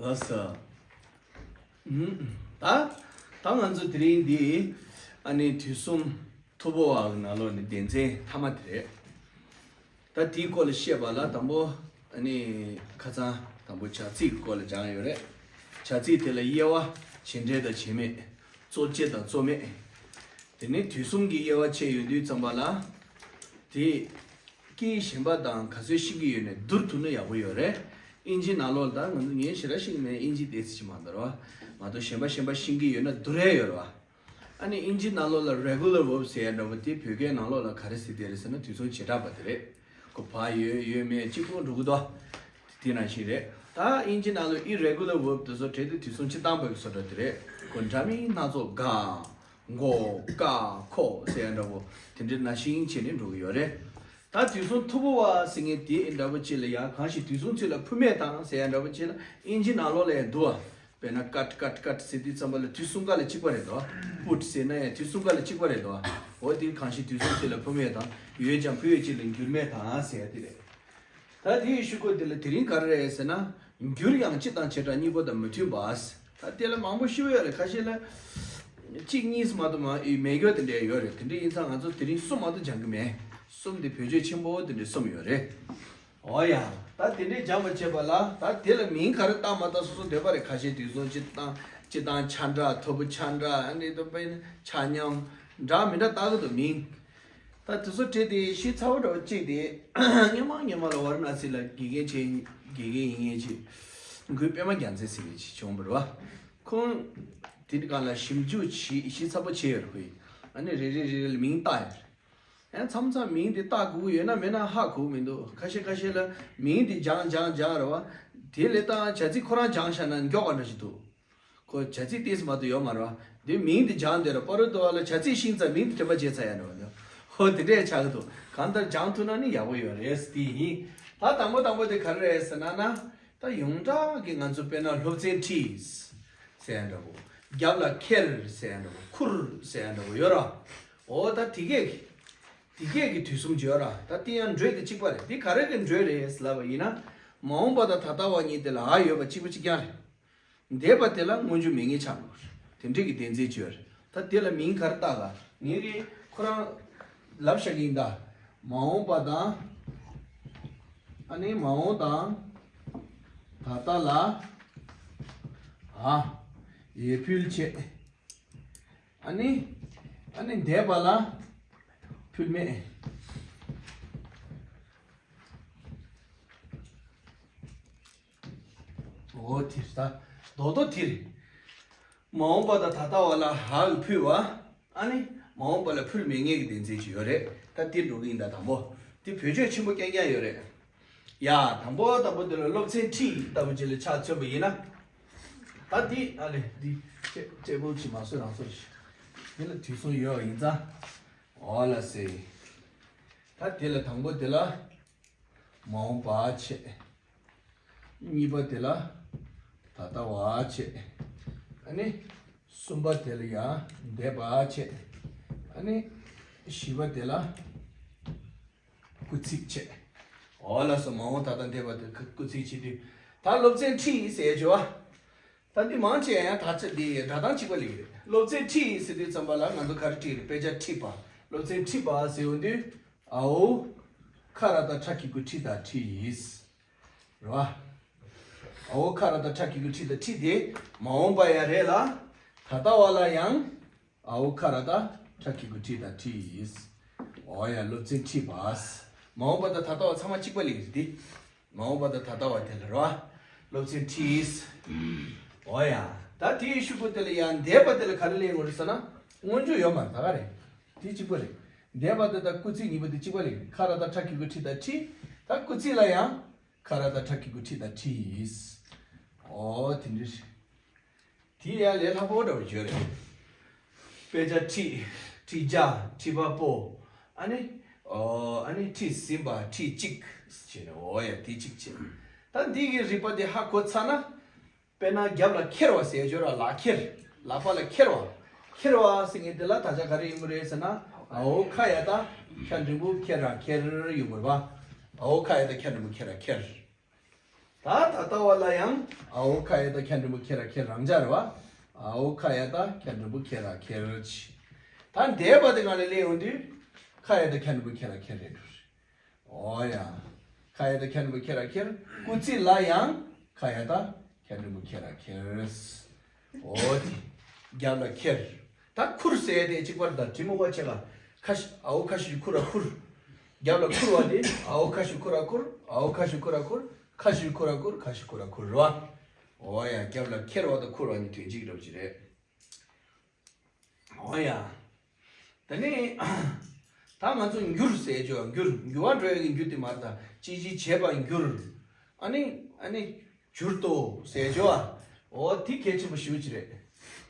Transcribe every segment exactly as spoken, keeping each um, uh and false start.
ལགས་སོ། ཨུམ། ད་ད་ང་ཚོ་དེ་རིང་འདི་ཨ་ནི་དུས་གསུམ་ཐུབ་པ་བ་གི་ནང་ལོགས་ནས་སྡེ་ཚན་མཐའ་མ་དེ་རེད། ད་དེའི་སྐོར་ལ་བཤད་པ་ལ་དང་པོ་ཨ་ནི་ཁ་སང་དང་པོ་བྱ་ཚིག་གི་སྐོར་ལ་སྦྱངས་ཡོད་རེད། བྱ་ཚིག་དེ་ལ་དབྱེ་བ་བྱེད་འབྲེལ་དང་བྱེད་མེད། གཙོ་ཆེ་དང་གཙོ་མེད། དེ་ནས་དུས་གསུམ་གྱི་དབྱེ་བ་ཕྱེ་ཡོང་དུས་ཙམ་པ་ལ། དེ་སྐད་གཞན་པ་དང་ག་ཚོད་ཤེས་ཀྱི་ཡོད་ནས་བསྡུར་ཐུབ་ན་ཡག་པོ་ཡོད་རེད། ཨིན་ཇི་ནང་ལོགས་ལ་ད་ང་ཚོ་ངས་ཞེ་དྲག་ཤེས་ཀྱི་མེད། ཨིན་ཇི་དེ་ཚོ་ཅིག་མ་གཏོགས་རེད་བ། མ་གཏོགས་གཞན་པ་གཞན་པ་ཤེས་ཀྱི་ཡོད་ན་བསྡུར་ཡས་ཡོད་རེད་བ། ཨ་ནི་ཨིན་ཇི་ནང་ལོགས་ལ་regular verb ཟེར་ཡ་འདྲ་པོ་དེ་བོད་སྐད་ནང་ལོགས་ལ་ག་རེ་ཟེར་དེ་རེད་ཟེར་ན་དུས་མཚུངས་བྱེ་བྲག་པ་དེ་རེད། ཁོ་བ་ཡོད་ཡོད་མེད་གཅིག་པོ་འགྲོ་གི་འདུག་དེ་ནང་བཞིན་རེད། ད་ཨིན་ཇི་ནང་ལ་irregular verb དེ་ཚོ་བྲིས་དུས་དུས་མཚུངས་སྤྱིར་བཏང་པ་གི་བཟོ་འདྲ་དེ་རེད། ཁོ་འདྲ་མིན་སྣ་ཚོགས་ག་མགོ་ཀ་ཁོ་ཟེར་ཡ་འདྲ་པོ་དེ་འདྲའི་ནང་བཞིན་བྱས་ནས་འགྲོ་གི་ཡོད་རེད། ད་དུས་གསུམ་ཐུབ་པ་བ་ཟེར་མཁན་དེ་འདྲ་པོ་ཅིག་ལ་ཡང་གང་ཞིག་དུས་གསུམ་ཚུལ་ལ་ཕུལ་མེད་དང་ཟེར་ཡ་འདྲ་པོ་ཅིག་ལ་ཨིན་ཇི་ནང་ལོགས་ལ་ཡང་འདུག་བ། དཔེར་ན་ཀཊ་ཀཊ་ཀཊ་ཟེར་དུས་ཙམ་པ་ལ་དུས་གསུམ་ཀ་ལ་གཅིག་པ་རེད་དོ། པུཊ་ཟེར་ན་ཡང་དུས་གསུམ་ཀ་ལ་གཅིག་པ་རེད་དོ། འོ་དེ་གང་ཞིག་དུས་གསུམ་ཚུལ་ལ་ཕུལ་མེད་དང་ཡོད་ཀྱང་ཕུལ་ཡོད་ཅིག་ལ་འགྱུར་མེད་དང་ཟེར་ཡ་དེ་རེད། ད་དེའི་ཤུགས་སྐོར་དེ་ལ་དེ་རིང་ག་རེ་རེད་ཟེར་ན། འགྱུར་ཡང་སྤྱི་དང་བྱེ་བྲག་གཉིས་པོ་དང་མི་མཐུན་པ། ད་དེ་ལ་མང་པོ་ཞུ་ཡོད་རེད། ཁ་ཤས་ལ་གཅིག་གཉིས་མ་གཏོགས་མ་ཡི་མེད་རྒྱུ་དེ་འདྲ་ཡོད་རེད། དེ་འདྲ་ཡིན་ཙང་ང་ཚོ་དེ་རིང་གསུམ་མ་གཏོགས་སྦྱང་གི་མེད། གསུམ་དེ་བེད་སྤྱོད་ཆེན་པོ་དེ་འདྲ་གསུམ་ཡོད་རེད། འོ་ཡ། ད་དེ་འདྲས་སྦྱང་བ་བྱེད་པ་ལ་ད་དེ་ལ་མིང་ག་རེ་བཏགས་མ་བཏགས་སོ་སོ་འདོད་པ་རེད། ཁ་ཤས་དུས་གསུམ་སྤྱི་དང་སྤྱི་དང་ཆ་འདྲ་ཐོར་བུ་ཆ་འདྲ་ཨ་ནི་ད་དཔེར་ན་ཆ་མཉམ་འདྲ་མི་འདྲ་བཏགས་གི་འདུག་མིང་། ད་དེ་ཚོ་བྲིས་ཏེ་ཤེས་ཚ་བོ་འདྲ་བོ་གཅིག་དེ་སྔོན་མ་སྔོན་མ་ལ་ཝཱ་ར་ཎ་སི་ལ་དགེ་རྒན་བྱས་དགེ་རྒན་ཡིན་མཁན་ཅིག་མགོན་པད་མ་རྒྱལ་མཚན་ཟེར་མཁན་ཅིག་བྱུང་བ་རེད་བ། ཁོང་དེ་འདྲ་སྒང་ལ་ཞིབ་འཇུག་བྱས་ཤེས་ཚ་བོ་བྱས་ཡོད་རེད་ཁོ་ཡིས། ཨ་ནི་རེ་རེ་རེ་རེ་ལ་མིང་བཏགས་ཡོད་རེད། ཡང་མཚམས་མཚམས་མིང་དེ་བཏགས་དགོས་ཀྱི་ཡོད་ན་མེད་ན་ཧ་གོ་གི་མི་འདུག་ཁ་ཤས་ཁ་ཤས་ལ་མིང་དེ་སྦྱང་སྦྱང་སྦྱང་རེད་བ། དེ་ལས་ད་བྱ་ཚིག་ཁོ་རང་སྦྱངས་བཞག་ན་མགྱོགས་པ་འདྲ་ཞིག་འདུག་ཁོ་བྱ་ཚིག་ཏོག་ཙམ་མ་གཏོགས་ཡོད་མ་རེད་བ། དེ་མིང་དེ་སྦྱངས་བསྡད་རེད། པ་རུ་དུ་བ་ལ་བྱ་ཚིག་ཤེས་ཙང་མིང་དེ་དྲན་པ་བརྗེད་ཚར་ཡ་འདྲ་བ་འདུག་ཧོ་དེ་འདྲས་ཆགས་ཀྱི་འདུག་གང་ལྟར་སྦྱངས་ཐུབ་ན་ནི་ཡག་པོ་ཡོད་རེད། དེ་ཡིན། ད་དང་པོ་དང་པོ་དེ་ག་རེ་རེད་ཟེར་ན་ན། ད་ཡོངས་གྲགས་ཀྱི་ང་ཚོ་དཔེར་ན་སློབ་ཚན་ཁྲིད་ཟེར་ཡ་འདྲ་བོ། རྒྱབ་ལ་ཁྱེར་ཟེར་ཡ་འདྲ་བོ། ཁུར་ཟེར་ཡ་འདྲ་བོ་ཡོད་ར། འོ་ད་དེ་གས་ཀྱི་དེ་གས་ཀྱི་དུས་གསུམ་བརྗོད་ར། ད་དེ་ཡང་འགྲོས་དེ་གཅིག་པ་རེད། དེ་ག་རེ་གི་འགྲོས་རེད་ལབ་པ་ཡིན་ན། མ་འོངས་པ་དང་ད་ལྟ་བ་གཉིས་དེ་ལ་ཨ་ཡོད་པ་གཅིག་པ་གཅིག་རྐྱང་རེད། འདས་པ་དེ་ལ་སྔོན་འཇུག་མེད་ངེས་ཆགས་འགྲོ། དེ་འདྲས་ཀྱི་བདེན་འཛིན་བརྗོད་རེད། ད་དེ་ལ་མིང་ག་རེ་བཏགས་ག་ངས་རེད་ཁོ་རང་ལབ་བཞག་གི་ཡིན་ད། མ་འོངས་པ་དང་། ཨ་ནི་མ་འོངས་དང་། ད་ལྟ་ལ། ཨ། ཡེ་ཕུལ་བྱེད། ཨ་ནི། ཨ་ནི་འདས་པ་ལ། ཕུལ་མེད། འོ་དེ་ད། རྡོག་རྡོག་དེ་རེད། མ་འོངས་པ་དང་ད་ལྟ་བ་ལ་ཧ་གི་ཕུལ་བ། ཨ་ནི། མ་འོངས་པ་ལ་ཕུལ་མེད་ངེས་ཀྱི་བདེན་འཛིན་ཅིག་ཡོད་རེད། ད་དེ་འགྲོ་གི་ཡིན་ད་དང་པོ། དེ་བེད་སྤྱོད་ཆེན་པོ་རྐྱང་རྐྱང་ཡོད་རེད། ཡ། དང་པོ་དང་པོ་དེ་ལ་སློབ་ཚན་ཁྲིད་ལྟ་བུ་ཅིག་ལ་ཆ་མཚོན་པ་ཡིན་ན། ད་འདི་ཨ་ལེ་འདི་ཊེ་ཊེ་བལ་ཅིག་མ་བཟོས་རང་བཟོས་ཤིག་འདི་ལ་དུས་གསུམ་ཡོད་པ་ཡིན་ཙང་། འོ་ལ་སེ། ད་དེ་ལ་དང་པོ་དེ་ལ་མ་འོངས་པ་བྱས། གཉིས་པ་དེ་ལ་ད་ལྟ་བ་བྱས། ཨ་ནི་གསུམ་པ་དེ་ལ་ཡང་འདས་པ་བྱས། ཨ་ནི་བཞི་པ་དེ་ལ་སྐུལ་ཚིག་བྱས། འོ་ལགས་སོ། མ་འོངས་ད་ལྟ་འདས་པ་དེ་སྐུལ་ཚིག་བྱེད་དུས། ད་སློབ་ཚན་ཁྲིད་ཟེར་བྱས་པ། ད་འདི་མང་ཆེ་ཡང་དག་ཆ་འདི་སྒྲ་གདངས་གཅིག་པ་ལེགས་རེད། སློབ་ཚན་ཁྲིད་ཟེར་དུས་ཙམ་པ་ལ་ང་ཚོ་ག་རེ་བྲིས་རེད། དཔེ་ཆ་ཁྲིད་པ། སློབ་ཚན་ཁྲིད་པ་ཟེར་ཡོང་དུས། ཨའོ། ཁ་ར་བཏགས་ཁྲ་གི་གུ་ཁྲི་ད་ཁྲིད། རེད་བ། ཨའོ་ཁ་ར་བཏགས་ཁྲ་གི་གུ་ཁྲི་ད་ཁྲིད་དེ་མ་འོངས་པ་ཡང་རེད་ལ། ད་ལྟ་བ་ལ་ཡང་། ཨའོ་ཁ་ར་བཏགས་ཁྲ་གི་གུ་ཁྲི་ད་ཁྲིད། འོ་ཡ་སློབ་ཚན་ཁྲིད་པ། མ་འོངས་པ་དང་ད་ལྟ་བ་ཚང་མ་གཅིག་པ་ལེགས་རེད་དེ། མ་འོངས་པ་དང་ད་ལྟ་བ་དེ་ལ་རོ། སློབ་ཚན་ཁྲིད། འོ་ཡ། ད་དེའི་ཤུགས་པོ་དེ་ལ་ཡང་འདས་པ་དེ་ལ་ག་རེ་ལེན་དགོས་རེད་ཟེར་ན། སྔོན་འཇུག་ཡོད་མ་རེད་ད་ག་རེད། དེ་གཅིག་པ་རེད། འདས་པ་དེ་དང་སྐུལ་ཚིག་གཉིས་པོ་དེ་གཅིག་པ་ལེགས། ཁ་ར་བཏགས་ཁྲ་གི་གུ་ཁྲི་ད་ཁྲིད། ད་སྐུལ་ཚིག་ལ་ཡང་། ཁ་ར་བཏགས་ཁྲ་གི་གུ་ཁྲི་ད་ཁྲིད། འོ་དེ་འདྲ་རེད། དེ་ཡང་ལས་སླ་པོ་འདྲ་བོ་བརྗོད་རེད། དཔེ་ཆ་ཁྲིད། ཁྲིད་བྱ། ཁྲིད་པ་པོ། ཨ་ནི། ཨོ། ཨ་ནི་ཁྲིད་ཟིན་པ་ཁྲིད་གཅིག་བྱས་ནས་འོ་ཡ་དེ་གཅིག་བྱས། ད་འདི་གི་རིག་པ་དེ་ཧ་གོ་ཚར་ན། དཔེར་ན་རྒྱབ་ལ་ཁྱེར་བ་ཟེར་བརྗོད་ར་ལག་ཁྱེར། ལག་པ་ལ་ཁྱེར་བ། ཁྱེར་བ་ཟེར་མཁན་དེ་ལ་ད་ཆ་ག་རེ་ཡོང་གི་རེད་ཟེར་ན། ཨའོ་ཁ་ཡ་བཏགས་ཁྱ་འགྲེང་བུ་ཁྱེ་ར་ཁྱེར་ཡོང་གི་རེད་པ། ཨའོ་ཁ་ཡ་བཏགས་ཁྱ་འགྲེང་བུ་ཁྱེ་ར་ཁྱེར། ད་ད་ལྟ་བ་ལ་ཡང་ཨའོ་ཁ་ཡ་བཏགས་ཁྱ་འགྲེང་བུ་ཁྱེ་ར་ཁྱེར། རང་འཇགས་རེད་བ། ཨའོ་ཁ་ཡ་བཏགས་ཁྱ་འགྲེང་བུ་ཁྱེ་ར་ཁྱེར་གྱི། ད་འདས་པ་དེ་སྒང་ལ་སླེབས་ཡོང་དུས་ཁ་ཡ་བཏགས་ཁྱ་འགྲེང་བུ་ཁྱེ་ར་ཁྱེར་རེད་འགྲོ། ཨོ་ཡ། ཁ་ཡ་བཏགས་ཁྱ་འགྲེང་བུ་ཁྱེ་ར་ཁྱེར། སྐུལ་ཚིག་ལ་ཡང་ཁ་ཡ་བཏགས་ཁྱ་འགྲེང་བུ་ཁྱེ་ར་ཁྱེར། ཨོ་དེ། རྒྱབ་ལ་ཁྱེར། ད་ཁུར་ཟེར་དེ་གཅིག་པར་ད་དྲི་མོ་བ་ཆེ་ལ། ཁ་ཤི་ཨའོ་ཁ་ཤི་ཁུ་ར་ཁུར། རྒྱབ་ལ་ཁུར་བ་དེ་ཨའོ་ཁ་ཤི་ཁུ་ར་ཁུར། ཨའོ་ཁ་ཤི་ཁུ་ར་ཁུར། ཁ་ཤི་ཁུ་ར་ཁུར། ཁ་ཤི་ཁུ་ར་ཁུར་རེད་བ། ཨོ་ཡ། རྒྱབ་ལ་ཁྱེར་བ་དང་ཁུར་བ་གཉིས་དོན་གཅིག་འདྲ་པོ་ཅིག་རེད། ཨོ་ཡ། ད་ནི། ད་ང་ཚོ་འགྱུར་ཟེར་ཅོ་འགྱུར་འགྱུར་བ་འགྲོ་ཡ་གི་འགྱུར་དེ་མ་རེད་ད། ཅི་ཅི་བྱས་པ་འགྱུར། ཨ་ནི། ཨ་ནི། འགྱུར་ཏོ་ཟེར་ཅོ་ཨ། ཨོ་དེ་གལ་ཆེན་པོ་ཞེ་པོ་ཅིག་རེད།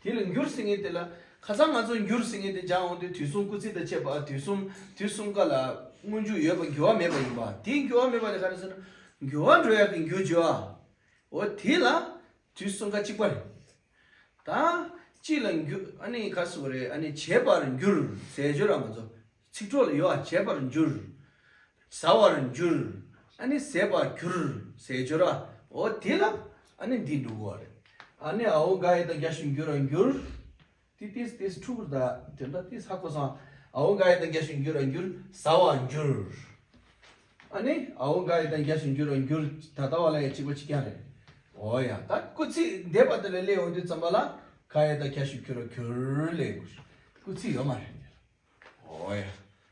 དེ་ལ་འགྱུར་ཟེར་མཁན་དེ་ལ་ཁ་སང་ང་ཚོ་འགྱུར་ཟེར་མཁན་དེ་སྦྱང་འོང་དུས་དུས་གསུམ་སྐུལ་ཚིག་དང་བཅས་པ་དུས་གསུམ་དུས་གསུམ་ཀ་ལ་སྔོན་འཇུག་ཡོད་པ་འགྱུར་བ་མེད་པ་ཡིན་པ། དེ་འགྱུར་བ་མེད་པ་དེ་ག་རེ་ཟེར་ན། འགྱུར་བ་འགྲོ་ཡ་གི་འགྱུར་ཅོ་ཨ། ཨོ་དེ་ལ་དུས་གསུམ་ཀ་གཅིག་པ་རེད། ད། གཅིག་ལ་འགྱུར། ཨ་ནི་ག་ཟེར་དགོས་རེད། ཨ་ནི་བྱས་པར་འགྱུར་ཟེར་ཅོ་ར་ང་ཚོ། ཚིག་གྲོགས་ལ་ཡོད་ཨ། བྱས་པར་འགྱུར། ཟ་བར་འགྱུར། ཨ་ནི་ཟས་པར་གྱུར་ཟེར་ཅོ་ར། འོ་དེ་ལ་ཨ་ནི་འདི་འགྲོ་གི་རེད། ཨ་ནི་ཨའོ་ག་ཡ་བཏགས་གྱ་ཞབས་ཀྱུ་འགྱུ་ར་འགྱུར། ཏི་ཏིས་ཏིས་ཕྲུ་གུར་ད་དེ་འདྲ་ཏིས་ཧ་གོ་སོང་། ཨའོ་ག་ཡ་བཏགས་གྱ་ཞབས་ཀྱུ་འགྱུ་ར་འགྱུར། ཟ་བར་འགྱུར། ཨ་ནི་ཨའོ་ག་ཡ་བཏགས་གྱ་ཞབས་ཀྱུ་འགྱུ་ར་འགྱུར། ད་ལྟ་བ་ལ་ཡ་གཅིག་པ་གཅིག་རྐྱང་རེད། འོ་ཡ། ད་སྐུལ་ཚིག་འདས་པ་དེ་ལ་སླེབས་ཡོང་དུས་ཙམ་པ་ལ་ག་ཡ་བཏགས་གྱ་ཞབས་ཀྱུ་ར་གྱུར་སླེབས་དགོས། སྐུལ་ཚིག་ཡོད་མ་རེད། འོ་ཡ།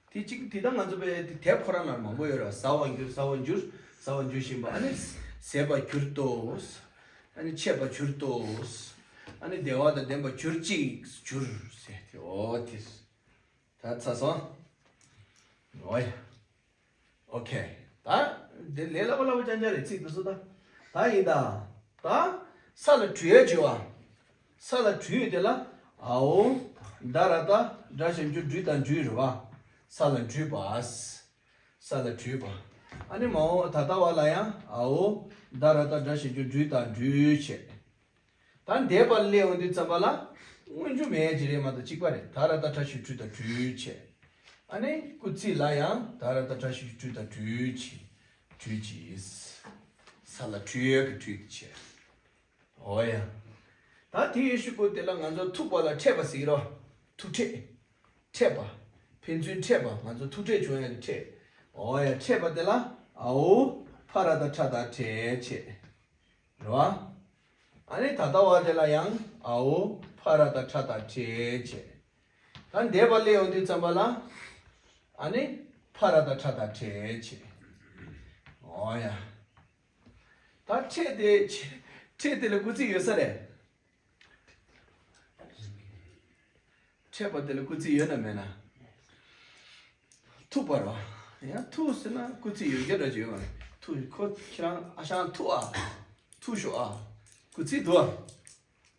དེ་གཅིག་དེ་ད་ང་ཚོ་པའི་དེབ་ཁོ་རང་ནང་མང་པོ་ཡོད་ར། ཟ་བར་འགྱུར། ཟ་བར་འགྱུར། ཟ་བར་འགྱུར་བཞིན་པ། ཨ་ནི་ཟས་པར་གྱུར་ཏོ། ཨ་ནི་འཆད་པར་གྱུར་ཏོ། ཨ་ནི་བདེ་བ་དང་ལྡན་པར་གྱུར་ཅིག་གྱུར་ཟེར་ཏེ། འོ་དེ། ད་ཚར་སོང་། འོ་ཡ། ཨོ་ཁེ། ད་དེ་ལས་སླ་པོ་སླ་པོ་རྐྱང་རྐྱང་རེད། ཚིག་དེ་ཚོ་ད། ད་ཡིན་ད། ད་ས་ལ་བྲུས་ཡ་བྱེད་པ། ས་ལ་བྲུས་དེ་ལ་ཨའོ་ད་ར་བཏགས་སྒྲ་ཞབས་ཀྱུ་སྦྲུས་དང་སྦྲུས་རེད་བ། ས་ལ་བྲུས་པ། ས་ལ་བྲུས་པ། ཨ་ནི་མ་འོངས་ད་ལྟ་བ་ལ་ཡང་ཨའོ་ད་ར་བཏགས་སྒྲ་ཞབས་ཀྱུ་སྦྲུས་དང་སྦྲུས་བྱས། ད་འདས་པ་སླེབས་ཡོང་དུས་ཙམ་པ་ལ་སྔོན་འཇུག་མེད་ཀྱི་རེད་མ་གཏོགས་གཅིག་པ་རེད། ད་ར་བཏགས་སྒྲ་ཞབས་ཀྱུ་སྦྲུས་དང་སྦྲུས་བྱས། ཨ་ནི་སྐུལ་ཚིག་ལ་ཡང་ད་ར་བཏགས་སྒྲ་ཞབས་ཀྱུ་སྦྲུས་དང་སྦྲུས་བྱས། སྦྲུས་བྱས། ས་ལ་བྲུས་ཡོད་ཀྱི་བྲུས་དེ་བྱས། འོ་ཡ། ད་དེ་ཡི་གཞུག་གུ་དེ་ལ་ང་ཚོ་ཐུག་པ་ལ་འཕྲད་པ་ཟེར་གྱི་རེད། ཐུག་འཕྲད། འཕྲད་པ། ཕན་ཚུན་འཕྲད་པ། ང་ཚོ་ཐུག་འཕྲད་བྱུང་ཡ་གི་འཕྲད། འོ་ཡ། འཕྲད་པ་དེ་ལ་ཨའོ་ཕ་ར་བཏགས་ཕྲ་བཏགས་ཕྲད་བྱས། རེད་བ། ཨ་ནི་ད་ལྟ་བ་དེ་ལ་ཡང་ཨའོ་ཕ་ར་བཏགས་ཕྲ་བཏགས་ཕྲད་བྱས། ད་འདས་པ་སླེབས་ཡོང་དུས་ཙམ་པ་ལ། ཨ་ནི་ཕ་ར་བཏགས་ཕྲ་བཏགས་ཕྲད་བྱས། འོ་ཡ། ད་འཕྲད་དེ། འཕྲད་དེ་ལ་སྐུལ་ཚིག་ཡོད་ས་རེད། འཕྲད་པ་དེ་ལ་སྐུལ་ཚིག་ཡོད་ན་མེད་ན། ཐུག་པ་རེད་བ། ཡང་ཐུག་ཟེར་ན་སྐུལ་ཚིག་ཡོད་རྒྱུ་འདྲ་ཅིག་ཡོད་མ་རེད། ཐུག་ཁོ་ཁྱེད་རང་ཨ་ཞང་ཐུག་ཨ། ཐུག་ཤོག་ཨ། སྐུལ་ཚིག་འདུག་ཨ།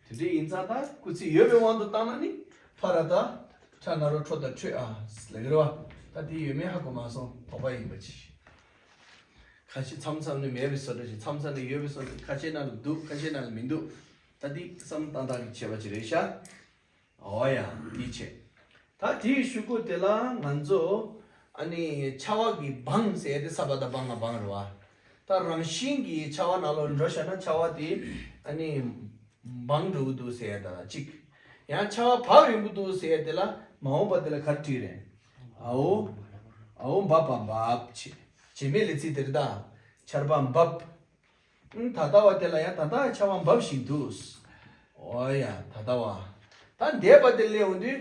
དེ་འདྲ་ཡིན་ཙང་ད་སྐུལ་ཚིག་ཡོད་པའི་དབང་དུ་བཏང་ན་ནི་ཕ་ར་བཏགས་ཕྲ་ན་རོ་ཕྲོ་དང་ཕྲོས་ཨ་ཟེར་ལབ་ཀྱི་རེད་བ། ད་དེ་ཡོད་མེད་ཧ་གོ་མ་སོང་། དོགས་པ་ཡིན་པ་ཅིག་ཁ་ཤས་མཚམས་མཚམས་ནས་མེད་པའི་བཟོ་འདྲ་ཞིག་མཚམས་མཚམས་ནས་ཡོད་པའི་བཟོ་འདྲ། ཁ་ཤས་ནང་ལ་འདུག་ཁ་ཤས་ནང་ལ་མི་འདུག་ད་འདི་བསམ་བློ་བཏང་སྟངས་ཀྱི་ཁྱད་པར་ཅིག་རེད་ཤག་འོ་ཡ། འདི་བྱས། ད་དེའི་གཞུག་གུ་དེ་ལ་ང་ཚོ་ཨ་ནི་ཆ་བ་གི་བང་ཟེར་ཏེ་ས་པ་བཏགས་སྦ་ང་བང་རེད་བ། ད་རང་བཞིན་གྱི་ཆ་བ་ནང་ལོགས་འགྲོ་བཞག་ན་ཆ་བ་དེ་ཨ་ནི་བང་འགྲོ་གི་འདུག་ཟེར་ཡ་ད་གཅིག་ཡང་ཆ་བ་བབས་ཡོང་གི་འདུག་ཟེར་ཡ་དེ་ལ་མ་འོངས་པ་དེ་ལ་ག་རེ་བྲིས་རེད། ཨའོ། ཨའོ་འབབ་པ་འབབ་བྱས། བྱེད་མེད་ལས་ཚིག་དེ་རེད་ད། ཆར་པ་འབབ། ཨང་། ད་ལྟ་བ་དེ་ལ་ཡང་ད་ལྟ་ཆར་པ་འབབ་བཞིན་འདུག་འོ་ཡ། ད་ལྟ་བ། ད་འདས་པ་དེ་སླེབས་ཡོང་དུས་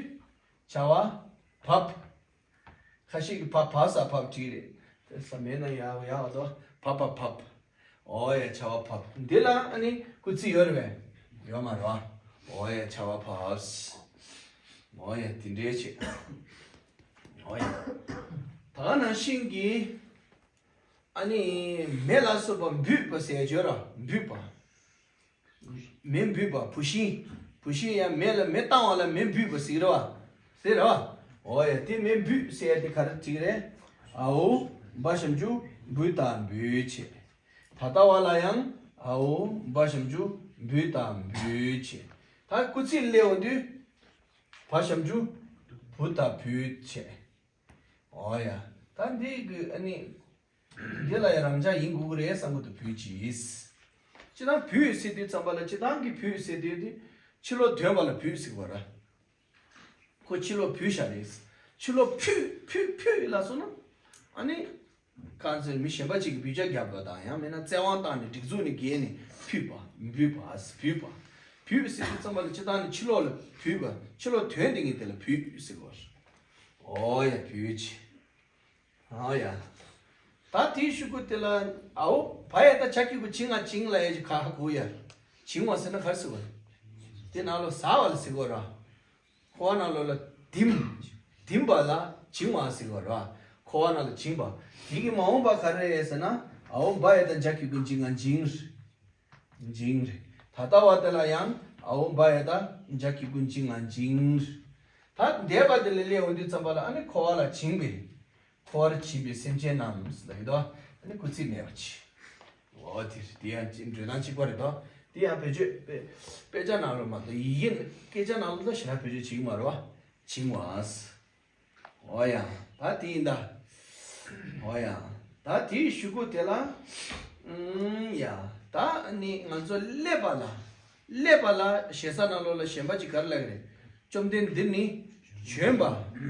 ཆར་པ་བབས། ཁ་ཤས་ཀྱིས་བབ་བབས་ས་བབས་བྲིས་རེད། དེ་ས་མེད་ན་ཡག་ཡག་འདུག་བབ་པ་བབས། འོ་ཡ། ཆར་པ་བབས། འདི་ལ་ཨ་ནི་སྐུལ་ཚིག་ཡོད་རེད་པས། ཡོད་མ་རེད་བ། འོ་ཡ། ཆར་པ་བབས། འོ་ཡ། དེ་འདྲའི་བྱས། འོ་ཡ། ད་ག་ནང་བཞིན་གྱི། ཨ་ནི་མེ་ལ་སོགས་པ་འབུད་པ་ཟེར་ཡ་ཡོད་ར། འབུད་པ། མེ་འབུད་པ། བུད་ཤིང་། བུད་ཤིང་ཡང་མེ་ལ་མེ་བཏང་བ་ལ་མེ་འབུད་པ་ཟེར་གྱི་རེད་བ། ཟེར་རེད་བ། འོ་ཡ། དེ་མེ་འབུད་ཟེར་ཡ་དེ་ག་རེ་བྲིས་ཀྱི་རེད། ཨའོ་འབའ་ཞབས་ཀྱུ་འབུ་དང་འབུད་བྱས། ད་ལྟ་བ་ལ་ཡང་ཨའོ་འབའ་ཞབས་ཀྱུ་འབུ་དང་འབུད་བྱས། ད་སྐུལ་ཚིག་སླེབས་ཡོང་དུས་བ་ཞབས་ཀྱུ་བུ་དང་བུད་བྱས། འོ་ཡ། ད་འདི་གི་ཨ་ནི། འདི་ལ་ཡང་རང་འཇགས་ཡིན་དགོས་ཀྱི་རེད་བསམ་གྱི་འདུག་བུད་བྱས། སྤྱིར་བཏང་བུད་ཟེར་དུས་ཙམ་པ་ལ་སྤྱིར་བཏང་གི་བུད་ཟེར་དུས་དེ་ཕྱི་ལོགས་དོན་པ་ལ་བུད་ཟེར་བ་ར། ཁོ་ཕྱི་ལོགས་བུད་བཞག་རེད། ཕྱི་ལོགས་ཕུད་ཕུད་ཕུད་ལ་སོང་ན། ཨ་ནི། གང་ཟེར་མི་གཞན་པ་ཅིག་གིས་བུད་རྒྱག་བརྒྱབ་པ་དང་ཡང་མིན་ན་བཙན་དབང་བཏང་ནས་སྒྲིག་འཛུགས་ནས་བརྒལ་ནས་ཕུད་པ་བུད་པ་བུད་པ། བུད་ཟེར་དུས་ཙམ་པ་ལ་སྤྱིར་བཏང་ནས་ཕྱི་ལོགས་ལ་བུད་པ་ཕྱི་ལོགས་དོན་དེ་ངས་དེ་ལ་བུད་ཟེར་བ། ཨོ་ཡ་བུད་ཅི། ཨོ་ཡ། ད་དེའི་ཤུ་གུ་དེ་ལ་ཨའོ་བ་ཡ་ད་ཇ་གི་གུ་ཇི་ང་ཇིང་ལ་ཡ་ཇི་ག་ཧ་གུ་ཡ། ཇིང་བ་ཟེར་ན་ག་རེ་ཟེར་བ། དེ་ནང་ལོ་ཟ་བ་ལ་ཟེར་གོ་ར། ཁོ་བ་ནང་ལོ་ལ་དིམ། དིམ་པ་ལ་ཇིང་བ་ཟེར་གོ་ར། ཁོ་བ་ནང་ལ་ཇིང་བ། དེ་གི་མ་འོངས་པ་ག་རེ་རེད་ཟེར་ན། ཨའོ་བ་ཡ་ད་ཇ་གི་གུ་ཇི་ང་ཇིང་། ཇིང་རེད། ད་ལྟ་བ་དེ་ལ་ཡང་ཨའོ་བ་ཡ་ད་ཇ་གི་གུ་ཇི་ང་ཇིང་། ད་འདས་པ་དེ་ལ་སླེབས་འོང་དུས་ཙམ་པ་ལ་ཨ་ནི་ཁོ་བ་ལ་ཇིང་བས། འཁོར་བར་ཕྱིན་པའི་སེམས་ཅན་རྣམས་ལ་ཡོད་དོ། ཨ་ནི་སྐུལ་ཚིག་མེད་པ་ཅི། འོ་དེ་རེད། དེ་ཡང་ཅི་འགྲོས་དང་གཅིག་པ་རེད་དོ། དེ་ཡང་བེད་སྤྱོད་དཔེ་དཔེ་ཆ་ནང་ལ་མ་གཏོགས་ཡི་གེ་སྐད་ཆ་ནང་ལ་ད་ཞེ་དྲག་བེད་སྤྱོད་བྱེད་ཀྱི་མ་རེད་བ། བྱིང་བ། འོ་ཡ། ད་དེ་ཡིན་ད། འོ་ཡ། ད་དེའི་ཤུ་གུ་དེ་ལ། ཨུམ་ཡ། ད་ནི་ང་ཚོ་སླེབས་པ་ལ། སླེབས་པ་ལ་ཞེ་ས་ནང་ལོགས་ལ་གཞན་པ་ཅིག་ག་རེ་ལབ་ཀྱི་རེད། བཅོམ་ལྡན་འདིར་ནི་བྱོན་པ།